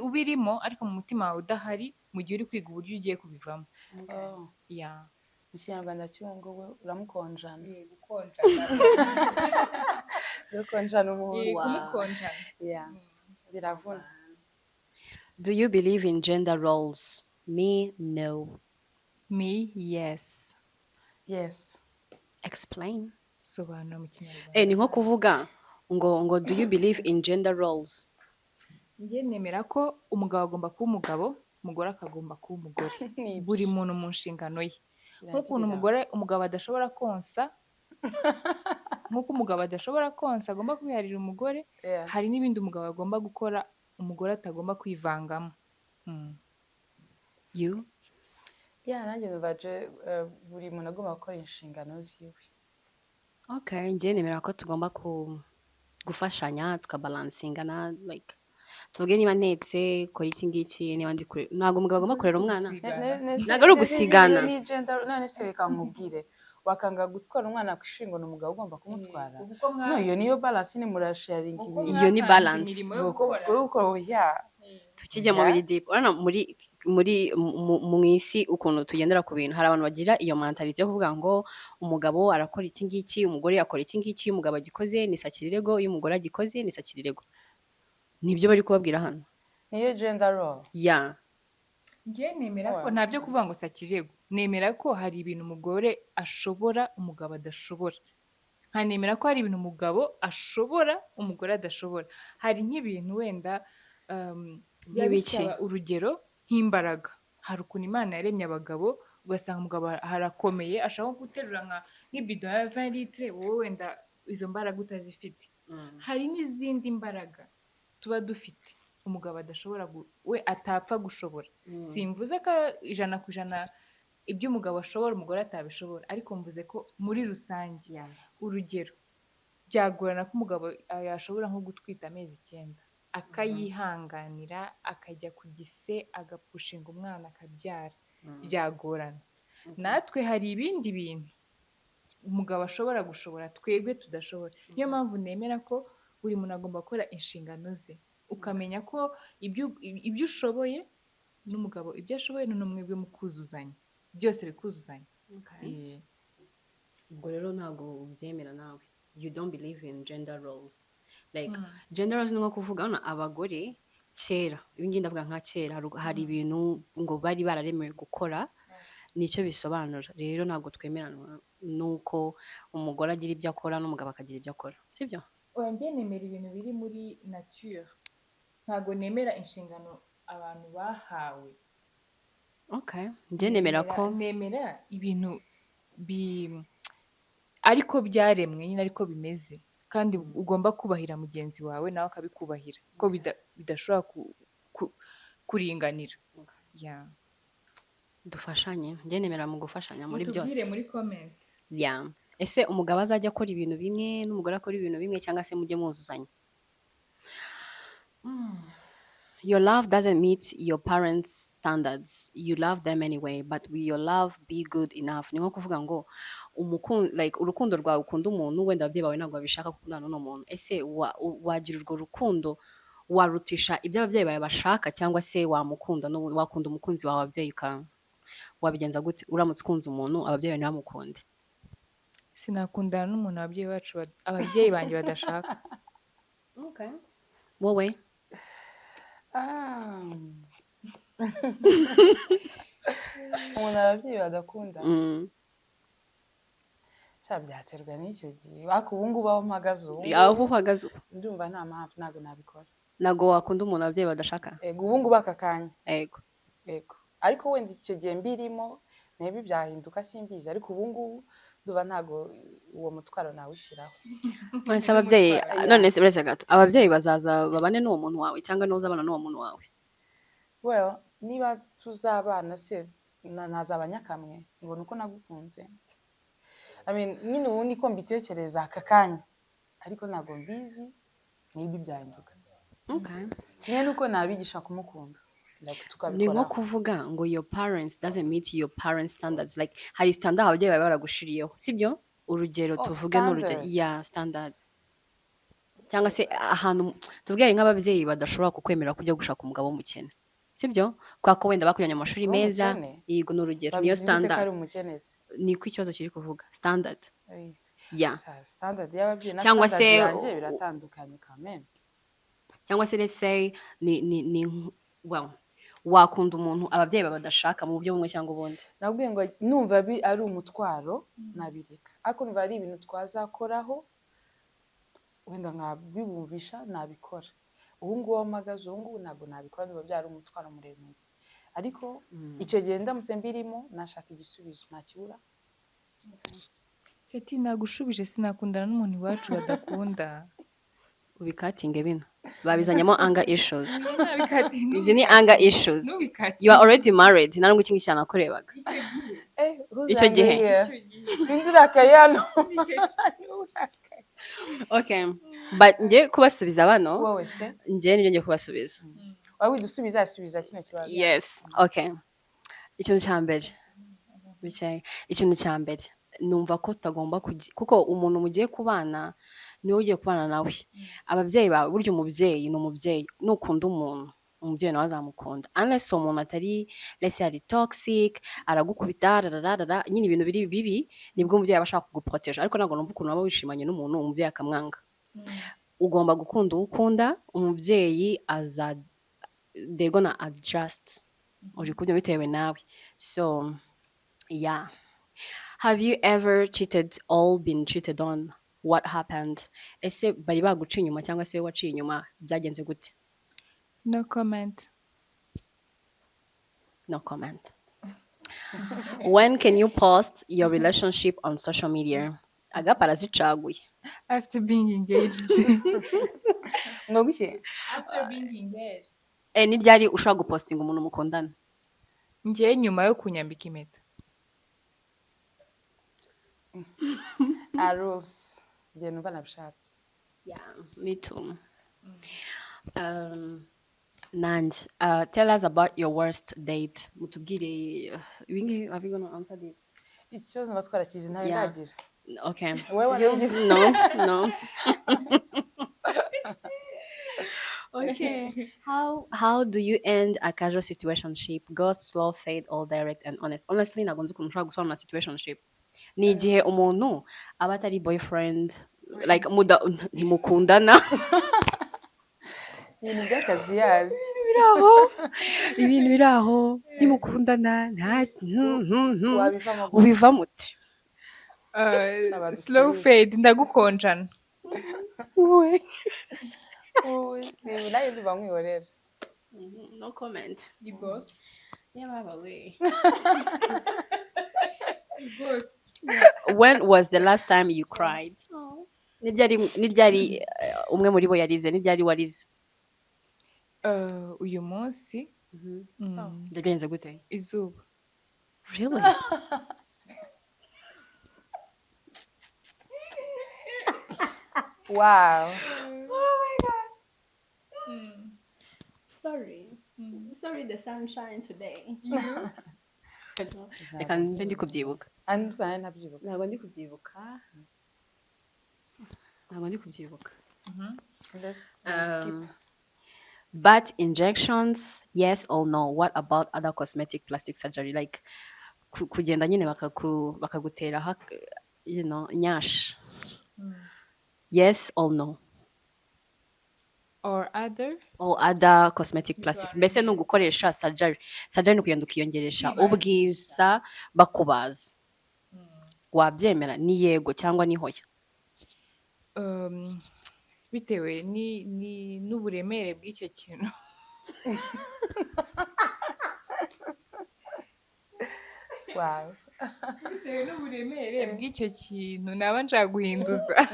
ubirimo ariko mu mutima wawe udahari, mu gihe uri kwiga uburyo ugiye kubivamo. Oh. Yeah. Mu Kinyarwanda cy'ubu ngubu uramukonjana. Gukonjana. Urakonjana umuntu. Wow. Kumukonjana. Yeah, biravuna. Do you believe in gender roles? Me, no. Me, yes. Yes. Explain. Sobanura mu Kinyarwanda. Eh, ni nko kuvuga ngo do you believe in gender roles? Njye nemera ko umugabo agomba kuba umugabo, umugore akagomba kuba umugore. Nibyo. Buri muntu mu nshingano ye, nk'ukuntu Birangirira. umugore, umugabo adashobora konsa, nk'uko umugabo adashobora konsa agomba kwiharira umugore, hari n'ibindi umugabo agomba gukora umugore atagomba kwivangamo. You? Yeah, nanjye numva buri muntu agomba gukora inshingano ziwe. Okay, njye nemera ko tugomba gufashanya, tukabalansingana. Like tuvuge niba ntetse, kora iki ngiki, niba ndi kure, ntabwo umugabo agomba kurera umwana. Gusigana. Ntabwo ari ugusigana. Ni gender. None se reka nkubwire, wakanga gutwara umwana ku ishuri ngo ni umugabo ugomba kumutwara? Kuko No, iyo niyo balance, ni murasharinga uko ibintu. Iyo ni mwapanze balance. imirimo yo Uko gukora. uko ya Tukijya mu biri deep, urabona muri mu isi ukuntu tugendera ku bintu, hari abantu bagira iyo mentality yo kuvuga ngo umugabo arakora iki ngiki, umugore akora iki ngiki, iyo umugabo agikoze ni sakirirego, iyo umugore agikoze ni sakirirego. Nibyo bari kubabwira hano. Niyo gender role. Ya. Njye nemera ko Oya. nta byo kuvuga ngo sakirego. Nemera ko hari ibintu umugore ashobora umugabo adashobora, nkanemera ko hari ibintu umugabo ashobora umugore adashobora. Hari nk'ibintu wenda biba Nk'ibiki? bisaba, urugero nk'imbaraga. Hari ukuntu Imana yaremye abagabo, ugasanga umugabo harakomeye, ashaka nko guterura nk'ibido ya 20 litre, wowe wenda izo mbaraga utazifite. Hari n'izindi mbaraga tuba dufite umugabo adashobora we atapfa gushobora. Simvuze ko 100% ibyo umugabo ashobora umugore atabishobora, ariko mvuze ko muri rusange, urugero, byagorana ko umugabo yashobora nko gutwita amezi 9 akayihanganira, akajya ku gise, agapushinga umwana, akabyara. Byagorana. Natwe hari ibindi bintu umugabo ashobora gushobora twebwe tudashobora. Niyo mpamvu nemera ko buri muntu agomba gukora inshingano ze, ukamenya ko ibyo ushoboye n'umugabo ibyo ashoboye, noneho mwebwe mukuzuzanya, byose bikuzuzanya. Ubwo rero ntabwo ubyemera nawe, you don't believe in gender roles. Like gender roles ni nko kuvuga hano abagore kera, ibi ngibi ndavuga nka kera, hari ibintu ngo bari bararemewe gukora, nicyo bisobanura. Rero ntabwo twemeranwa nuko umugore agira ibyo akora n'umugabo akagira ibyo akora, sibyo? Oya, njye nemera ibintu biri muri nature, ntabwo nemera inshingano abantu bahawe. Okay, njye nemera ko Nemera ibintu ariko byaremwe nyine, ariko bimeze, kandi ugomba kubahira mugenzi wawe nawe akabikubahira, ko bidashobora kuringanira. Yeah. Dufashanye, njye nemera mu gufashanya muri byose. Mutubwire muri comment. Yeah. Ese umugabo azajya akora ibintu bimwe n'umugore akora ibintu bimwe, cyangwa se mujye muzuzanya? Your love doesn't meet your parents' standards. You love them anyway, but will your love be good enough? Ni nko kuvuga ngo Like urukundo rwawe ukunda umuntu, wenda ababyeyi bawe ntabwo babishaka gukundana n'uwo muntu. Ese wagira urwo rukundo, warutisha ibyo ababyeyi bawe bashaka, cyangwa se wamukunda wakunda umukunzi wawe ababyeyi wabigenza gute uramutse ukunze umuntu ababyeyi bawe ntibamukunde? Sinakundana n'umuntu ababyeyi bacu ababyeyi banjye badashaka. Okay. Wowe? Ah. Umuntu ababyeyi badakunda? Sha, byaterwa n'icyo gihe, ariko ubu ngubu aho mpagaze ubu ngubu, Aho uhagaze ubu. Ndumva nta mpamvu, ntabwo nabikora. Ntabwo wakunda umuntu ababyeyi badashaka? Ego, ubu ngubu aka kanya. Ego. Yego, ariko wenda icyo gihe mbirimo maybe byahinduka, simbizi, ariko ubu ngubu ndumva ntabwo uwo mutwaro nawushyiraho. None se ababyeyi, none se uretse gato, ababyeyi bazaza babane n'uwo muntu wawe cyangwa niwe uzabana n'uwo muntu wawe? Well, niba tuzabana se nazaba nyakamwe ngo nuko nagukunze? I mean, nyine ubu niko mbitekereza aka kanya, ariko ntabwo mbizi, maybe byahinduka. Kimwe nuko nabigisha kumukunda, like, Ni nko tukabikora. kuvuga ngo your parents doesn't meet your parents' standards. Like hari standard ababyeyi bawe baragushiriyeho, sibyo? Urugero, Oh, tuvuge n'urugero. standard. Yeah, standard, cyangwa se ahantu tuvuge hari nk'ababyeyi badashobora kukwemera ko ujya gushaka umugabo w'umukene, sibyo? Kubera ko wenda bakujyanye mu mashuri meza. W'umukene? Yego, ni urugero, niyo Babizi gute ko standard. ari umukene se? Niko ikibazo kiri kuvuga, standard. Ay, Yeah. standard y'ababyeyi na Cyangwa standard se yanjye biratandukanye quand même. Cyangwa se let's say ni well, wakunda umuntu ababyeyi bawe badashaka mu buryo bumwe cyangwa ubundi? Nabwiye ngo numva ari umutwaro nabireka, ariko numva ari ibintu twazakoraho, wenda nkabibumvisha, nabikora. Ubu ngubu aho mpagaze ubu ngubu ntabwo nabikora, ndumva byari umutwaro muremure, ariko icyo gihe ndamutse mbirimo nashaka igisubizo, ntakibura. Keti, nagushubije, sinakundana n'umuntu iwacu badakunda. Ubikatinge bino babizanyemo anger issues. Nabikatinge. Izi ni anger issues. Ntubikate. You are already married, nta nubwo iki ngiki cyanakurebaga. Icyo gihe. Eh, who's Icyo gihe. angry here? Icyo gihe. Ninde urakaye hano? Niwe urakaye. Okay, but njye kubasubiza bano, Wowe se? Njye nibyo ngiye kubasubiza. Wowe widusubiza, asubiza kino kibazo. Yes, okay. Ikintu cya mbere bicaye, ikintu cya mbere numva ko tutagomba kuko umuntu mugiye kubana niwe ugiye kubana nawe. Ababyeyi bawe, burya umubyeyi ni umubyeyi. Nukunda umuntu, umubyeyi nawe azamukunda, unless uwo muntu atari, let's say, ari toxic, aragukubita, rararara, nyine ibintu biri bibi, nibwo umubyeyi aba ashaka kuguproteja. Ariko ntabwo numva ukuntu waba wishimanye n'umuntu umubyeyi akamwanga. Ugomba gukunda uwo ukunda, umubyeyi aza, they gonna adjust, uri kubyumva, bitewe nawe. So yeah. Have you ever cheated or been cheated on? What happened? Ese bari baguca inyuma cyangwa se waciye inyuma, byagenze gute? No comment. No comment. When can you post your relationship on social media? Agapa arazicaguye. After being engaged. Ngo guki? After being engaged. Eh, ni ryari ushobora gupostinga umuntu mukundana? Njye nyuma yo kunyambika impeta. Ah, rules njye numva nabishatse. Yeah, me too. Nanjye, tell us about your worst date. Mutubwire, ibi ngibi, are we gonna answer this? Iki kibazo mba twarakizi, ntawe Yeah. ndagira. Okay. Wowe warabigize? No. Okay. How do you end a casual situationship? Ghost, slow fade, all direct and honest. Honestly, ntabwo nzi ukuntu ushobora gusobanura situationship. Ni igihe umuntu aba atari boyfriend, like muda ntimukundana. Ibintu by'akazi yazi. Biri aho, ibintu biri aho, ntimukundana, nta Wabivamo gute? Ubivamo ute? Shaba. Slow Dusubize. fade, ndagukonjana. Wowe? Ubu si nawe, ndumva nkwihorera. No comment. Ni ghost. Yeah, baba we. Ghost. When was the last time you cried? Ni ryari umwe muri bo yarize? Ni ryari warize? Uyu munsi. Byagenze gute? Izuba. Really? Wow. Sorry. Sorry, the sunshine today. Reka mbe ndi kubyibuka. Andwa ntabyibuka. Ntabwo ndi kubyibuka, ntabwo ndi kubyibuka. Let's skip. Butt injections, yes or no? What about other cosmetic plastic surgery, like kugenda nyine bakagutera nyash? Yes or no? Or other? Or other cosmetic plastic. Bisobanura Mbese ni neza. Ugukoresha surgery. Surgery ni ukugenda ukiyongeresha Kwibagisha. Ubwiza bakubaza. Wabyemera? Ni yego cyangwa ni hoya? Bitewe n'uburemere bw'icyo kintu. Wow. Bitewe n'uburemere bw'icyo kintu naba nshaka guhinduza,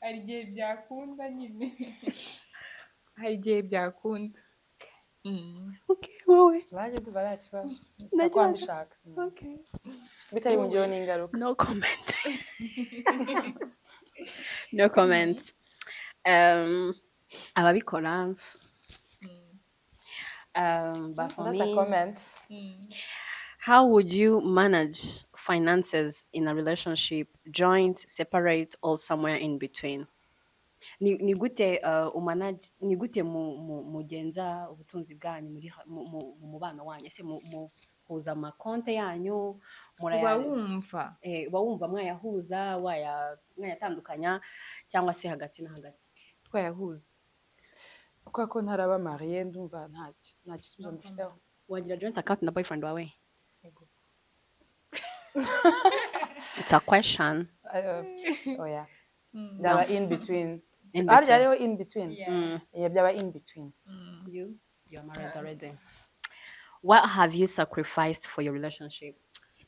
hari igihe byakunda nyine, hari igihe byakunda. Okay, wowe? Nanjye ndumva nta kibazo. Nta Nta kibazo. Mbishaka. Okay. Bitari bungiraho n'ingaruka. No comment. No comment. Ababikora, but for That's a me, comment. How would you manage finances in a relationship, joint, separate, or somewhere in between? Ni gute umanage, ni gute mugenza ubutunzi bwanyu muri mu mubano wanyu? Ese muhuza amakonte yanyu? Uba wumva uba wumva mwayahuza, mwayatandukanya, cyangwa se hagati na hagati? Twayahuza. Kubera ko ntaraba mariye, ndumva nta gisubizo mbifiteho. Wagira joint account na boyfriend wawe? Yego. It's a question. Oya, byaba in between. In Harya between. Hariho in between. Yeah. Yeah, byaba in between. You are married already. What have you sacrificed for your relationship?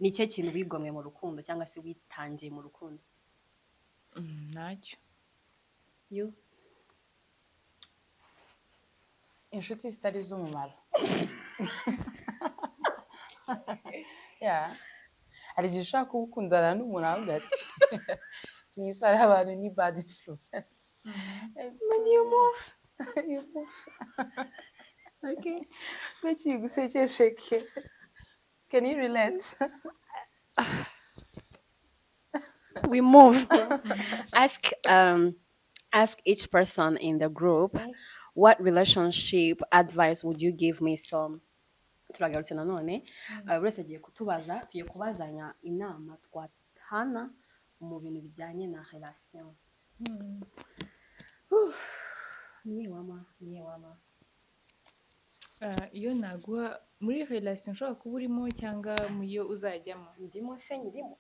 Ni ikihe kintu wigomwe mu rukundo cyangwa se witangiye mu rukundo? Ntacyo. You? Inshuti zitari iz'umumaro. Yeah. Hari igihe ushobora kuba ukundana n'umuntu avuga ati mu isi hariho abantu ni bad influence. When you move. You move. Okay. Kuki gusekeshe ke? Can you relate? We move. Ask each person in the group, what relationship advice would you give me? So turagarutse nanone, buri wese agiye kutubaza, tugiye kubazanya inama twatana mu bintu bijyanye na relation. Niye wama, niye wama. Iyo naguha muri relation ushobora kuba urimo cyangwa mu yo uzajyamo? Ndimo se, nyirimo.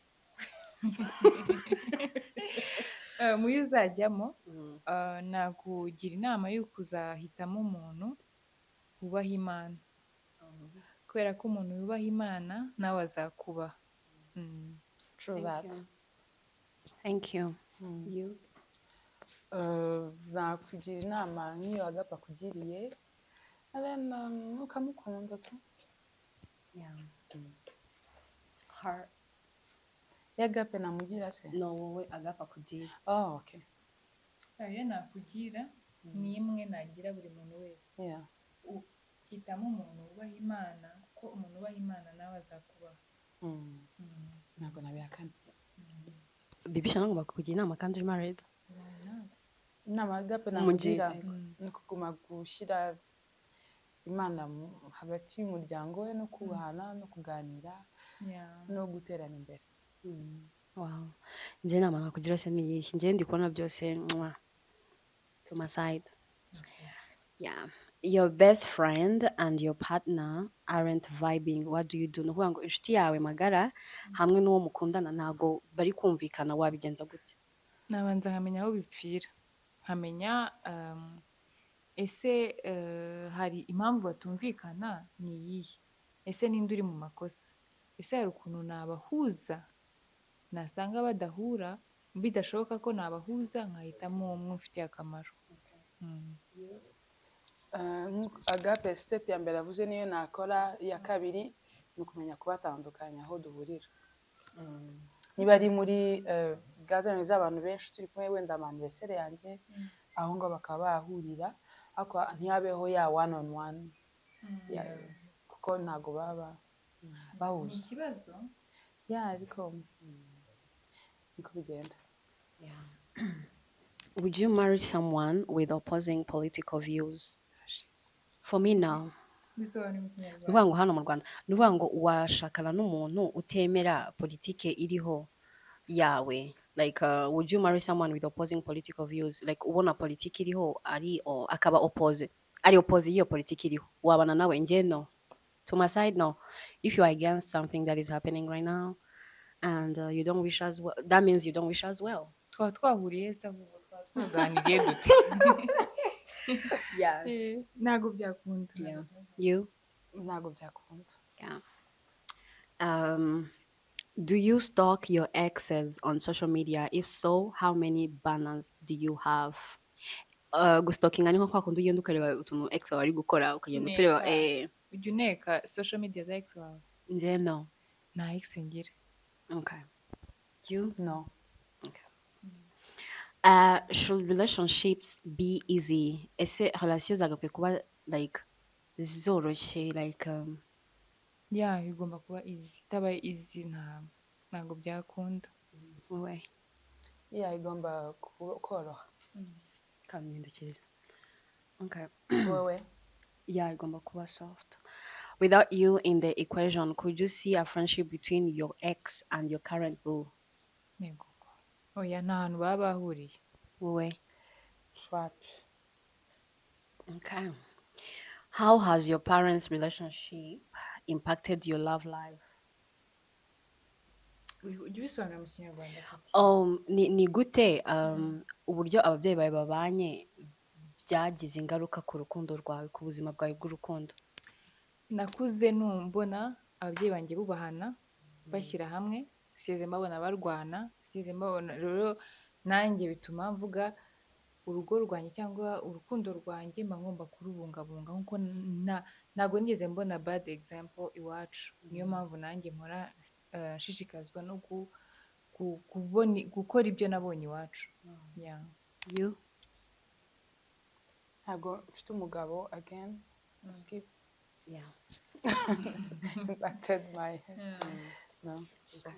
Mu yo uzajyamo, nakugira inama yo kuzahitamo umuntu wubaha Imana, kubera ko umuntu wubaha Imana nawe azakubaha. True Thank that. you. Thank you. You? Nakugira inama nk'iyo Agape akugiriye, and then ukamukunda tu. Yeah. Her. Iyo Agape namugira se? No, wowe Agape akugira. Oh, okay. Iyo nakugira ni imwe nagira buri muntu wese. Hitamo umuntu wubaha Imana, kuko umuntu wubaha Imana nawe azakubaha. Ntabwo nabihakana. Bibisha ntabwo bakugira inama kandi uri married. Inama Agape Umugira. namugira ni ukuguma gushyira Imana hagati y'umuryango we, no kubahana no kuganira no guterana imbere. Wow. Njye inama nakugira se ni iyihe? Njye ndi kubona byose, mwah, to my side. Yeah. Your best friend and your partner aren't vibing. What do you do? Ni ukuvuga ngo inshuti yawe magara hamwe n'uwo mukundana ntago bari kumvikana, wabigenza gute? Nabanza nkamenya aho bipfira, nkamenya ese hari impamvu batumvikana ni iyihe, ese ninde uri mu makosa, ese hari ukuntu nabahuza? Nasanga badahura, bidashoboka ko nabahuza, nkahitamo umwe umfitiye akamaro. Nk'uko Agape step ya mbere avuze niyo nakora. Iya kabiri ni ukumenya kubatandukanya aho duhurira, niba ari muri gathering z'abantu benshi turi kumwe, wenda ama anniversaire yanjye, aho ngaho bakaba bahahurira, ariko ntihabeho ya one on one. Kuko Kuko ntabwo baba Ni bahuza. ikibazo. Yeah, ariko niko bigenda. Would you marry someone with opposing political views? For me, no. Bisobanuye mu Ni Kinyarwanda? ukuvuga ngo hano mu Rwanda, ni ukuvuga ngo washakana n'umuntu utemera politike iriho yawe. Like, would you marry someone with opposing political views? Like, ubona politiki iriho ari o, akaba oppose, ari oppose y'iyo politiki iriho, wabana nawe? Njye no. To my side, no. If you are against something that is happening right now and you don't wish us well, that means you don't wish us well. Twaba twahuriye se ahubwo? Twaba twaganiriye dute? Ntabwo byakunda. Yeah. You? Ntabwo byakunda. Yeah. Do you stalk your exes on social media? If so, how many banners do you have? Gustalkinga ni nko kwa kundi ugenda ukareba utuntu ex wawe ari gukora, ukagenda utureba. Uneka. Ujya uneka social media za ex wawe? Njye no. Nta ex ngira. Okay. You? No. Should relationships be easy? Ese relation zagakwiye kuba like zoroshye, like Yeah, bigomba kuba easy. Itabaye easy ntabwo byakunda. Wowe? Yeah, igomba koroha. Kampindukiriza. Okay. Wowe? Yeah, igomba kuba soft. Without you in the equation, could you see a friendship between your ex and your current boo? Yego, oya, nta hantu baba bahuriye. Wowe? Wapi. Okay. How has your parents' relationship impacted your love life? Ujya ubisobanura mu Kinyarwanda, Kati? Ni gute uburyo ababyeyi bawe babanye byagize ingaruka ku rukundo rwawe, ku buzima bwawe bw'urukundo? Nakuze numbona ababyeyi banjye bubahana, bashyira hamwe. Size mbabona barwana, size mbabona. Rero nanjye bituma mvuga urugo rwanjye cyangwa urukundo rwanjye mba ngomba kurubungabunga, nkuko ntabwo nigeze mbona bad example iwacu. Niyo mpamvu nanjye mpora nshishikazwa no gukora ibyo nabonye iwacu. Yeah. You? Ntabwo mfite umugabo again, skip. Impacted my, no. So.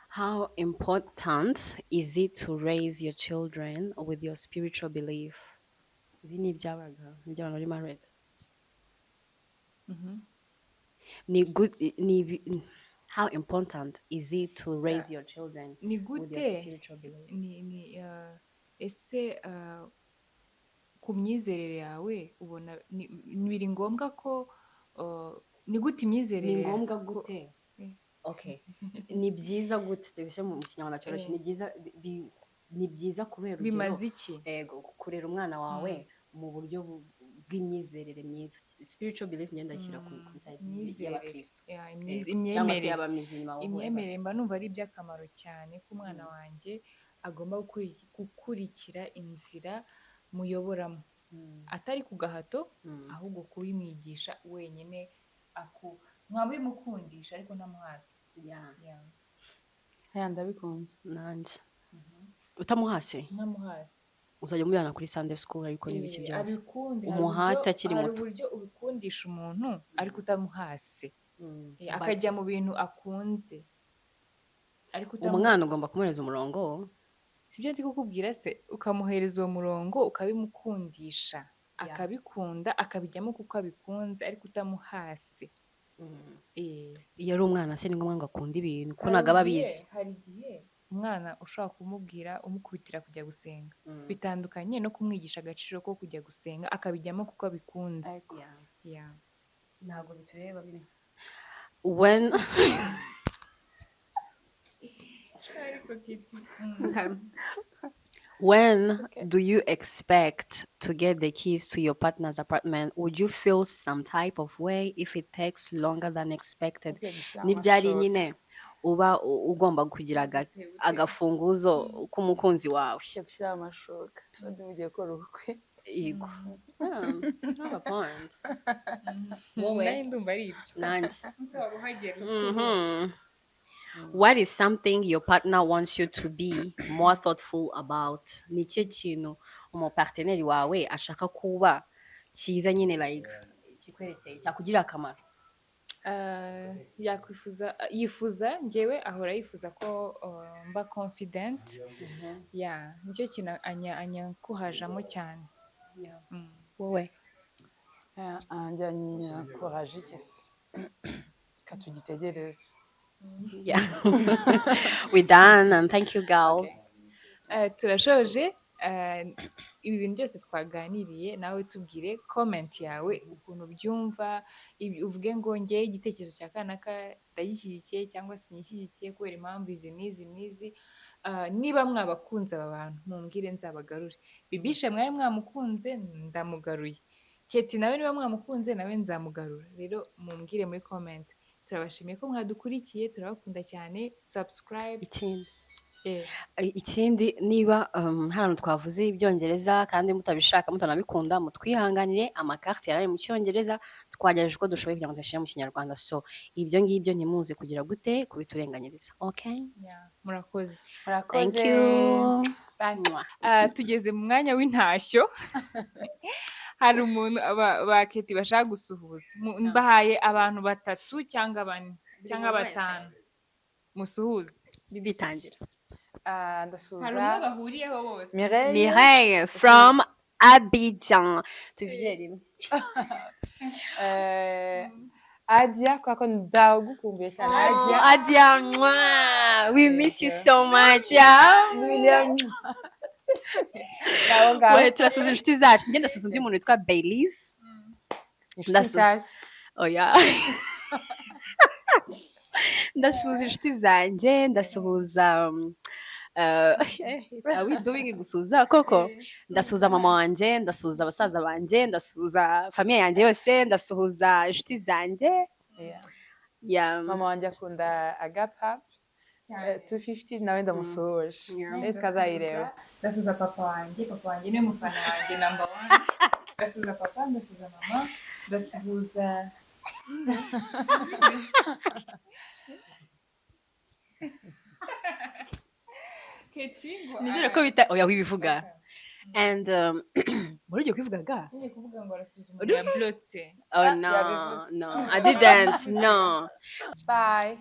How important is it to raise your children with your spiritual belief? Ibi ni iby'abaga, ni iby'abantu bari married. Ni good, how important is it to raise your children Ni with your gute spiritual belief? Ni ese ku myizerere yawe ubona biri ngombwa ko ni gute imyizerere Ni ngombwa gute? Okay. Ni byiza gute, tubishyire mu Kinyarwanda cyoroshye, ni byiza ni byiza kubera urugero Bimaze iki? Ego, kurera umwana wawe mu buryo bw'imyizerere myiza. Spiritual belief ngenda ndashyira ku side Imyizerere. y'abakristo. Yeah, Ego, cyangwa se imyemerere. y'abamizima, whatever. Imyemerere, mba numva ari iby'akamaro cyane ko umwana wanjye agomba gukurikira inzira muyoboramo, atari ku gahato, ahubwo kubimwigisha wenyine, nkabimukundisha ariko ntamuhasi. Yeah. Yeah, ndabikunze. Nanjye. Utamuhase? Ntamuhasi. Uzajya umujyana kuri Sunday school, ariko n'ibiki byose. Abikunde. Hari Umuhate akiri hari muto. uburyo ubikundisha umuntu ariko utamuhase. Akajya mu bintu akunze ariko Umwana ugomba kumuhereza umurongo. Sibyo ndi kukubwira se? Ukamuhereza uwo murongo, ukabimukundisha, akabikunda, akabijyamo kuko abikunze, ariko utamuhase. Iyo ari umwana se, ni ngombwa ngo akunde ibintu, kuko Hari ntabwo aba abizi. Hari igihe umwana ushobora kumubwira, umukubitira kujya gusenga, bitandukanye no kumwigisha agaciro ko kujya gusenga, akabijyamo kuko abikunze. Ariko Yeah. Ntabwo bitureba bimwe. When Ariko Kitty, Okay. When do you expect to get the keys to your partner's apartment? Would you feel some type of way if it takes longer than expected? Ugiye gushyira Ni ryari amashuka. nyine uba ugomba kugira agafunguzo k'umukunzi wawe? Ugiye gushyiraho amashuka, ubundi mugiye gukora ubukwe. Yego. Have a point. Wowe? Nanjye ndumva ari ibyo. Nanjye. Umunsi waba uhagera. What is something your partner wants you to be more thoughtful about? Ni ikihe kintu umuparteneri wawe ashaka kuba cyiza nyine, like kikwerekeye, cyakugirira akamaro? Yakwifuza, yifuza, njyewe ahora yifuza ko mba confident. Yeah, nicyo kintu anyankuhajamo cyane. Wowe? Njya nyencourage iki se? Reka tugitegereze. Yeah, we done and thank you, girls. Turashoje. Ibi bintu byose twaganiriye, nawe tubwire comment yawe ukuntu ubyumva, uvuge ngo ngewe igitekerezo cya kanaka ndagishyigikiye cyangwa sinyishyigikiye kubera impamvu izi n'izi n'izi. Niba mwabakunze aba bantu, mumbwire nzabagarure. Bibishe mwari mwamukunze, ndamugaruye. Keti nawe niba mwamukunze, nawe nzamugarura. Rero mumbwire muri comment. Turabashimiye ko mwadukurikiye, turabakunda cyane. Subscribe. Ikindi Eh. Ikindi niba hari ahantu twavuze Ibyongereza kandi mutabishaka, mutanabikunda, mutwihanganire. Amakarite yaraye mu Cyongereza, twagerageje uko dushoboye kugira ngo tuyashyire mu Kinyarwanda. So ibyo ngibyo ntimuze kugira gute kubiturenganyiriza, okay? Yeah, murakoze. Thank Murakoze. you. Bye. Mwah. Tugeze mu mwanya w'intashyo. Hari umuntu ba Keti bashaka gusuhuza. Mbahaye abantu batatu cyangwa bane cyangwa Muntu wese. batanu, musuhuze. Bitangira. Hari Ndasuhuza umwe bahuriyeho bose. Mireille. Mireille from Abidjan, tuvugire rimwe. Adia, kubera ko ndagukumbuye cyane, Adia. Oh, Adia, mwah. We miss you Yego. so much, yeah. William, ngabo ngabo. We, turasuza inshuti zacu. Njye ndasuza undi muntu witwa Baileys. Inshuti nshyashya. Oya, ndasuhuza inshuti zanjye, ndasuhuza are we doing gusuhuza koko? Ndasuhuza mama wanjye, ndasuhuza abasaza banjye, ndasuhuza famille yanjye yose, ndasuhuza inshuti zanjye. Yeah. Mama wanjye akunda Agapa 250, nawe ndamusuhuje. Ese kazayireba. Ndasuhuza papa wanjye. Papa wanjye niwe mufana wanjye number one. Ndasuhuza papa, ndasuhuza mama, ndasuhuza Keti ngo Nizere ko bita, oya, wibivuga and muri ugiye kubivuga ga. Ngiye kuvuga ngo arasuhuza umuntu yablotse. Oh no. Yabivuze. No, I didn't, no. Bye.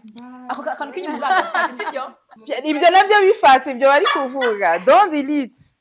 Ako kantu k'inyuma uzagafate, sibyo? Ibyo nabyo bifata ibyo bari kuvuga, don't delete.